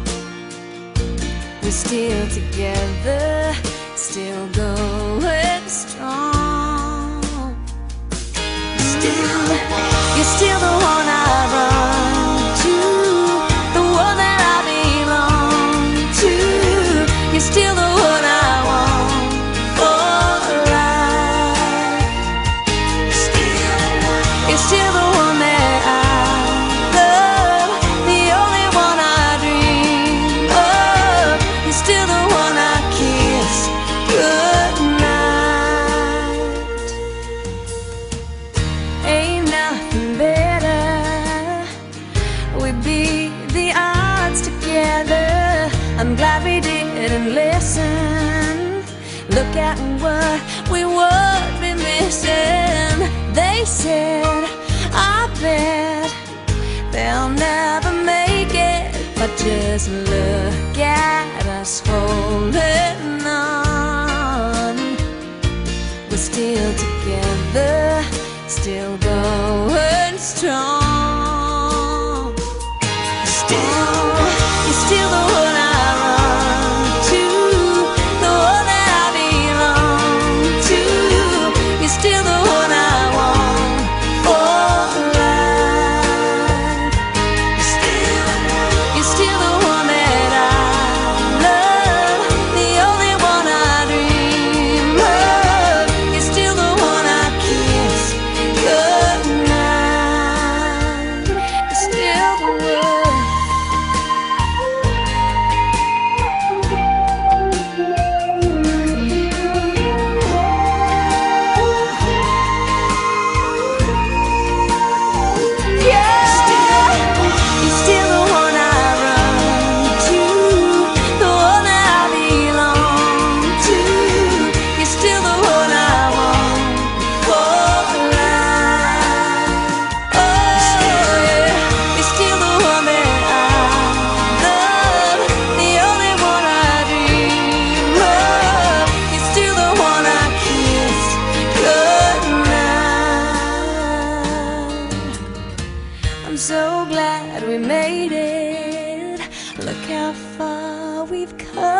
Speaker 11: We're still together, still going strong. Still, you're still the one I run to, the one that I belong to. You're still the one I want for life. You're still the one that I love, the only one I dream of. You're still the one I kiss goodnight. Ain't nothing better. We beat the odds together. I'm glad we didn't listen. Look at what we would be missing. They said, I bet they'll never make it. But just look at us holding on. We're still together, still going strong. Still, you're still the one I run to, the one that I belong to. You're still the one I want for life. You're still the one that I love, the only one I dream of. You're still the one I kiss. we've come.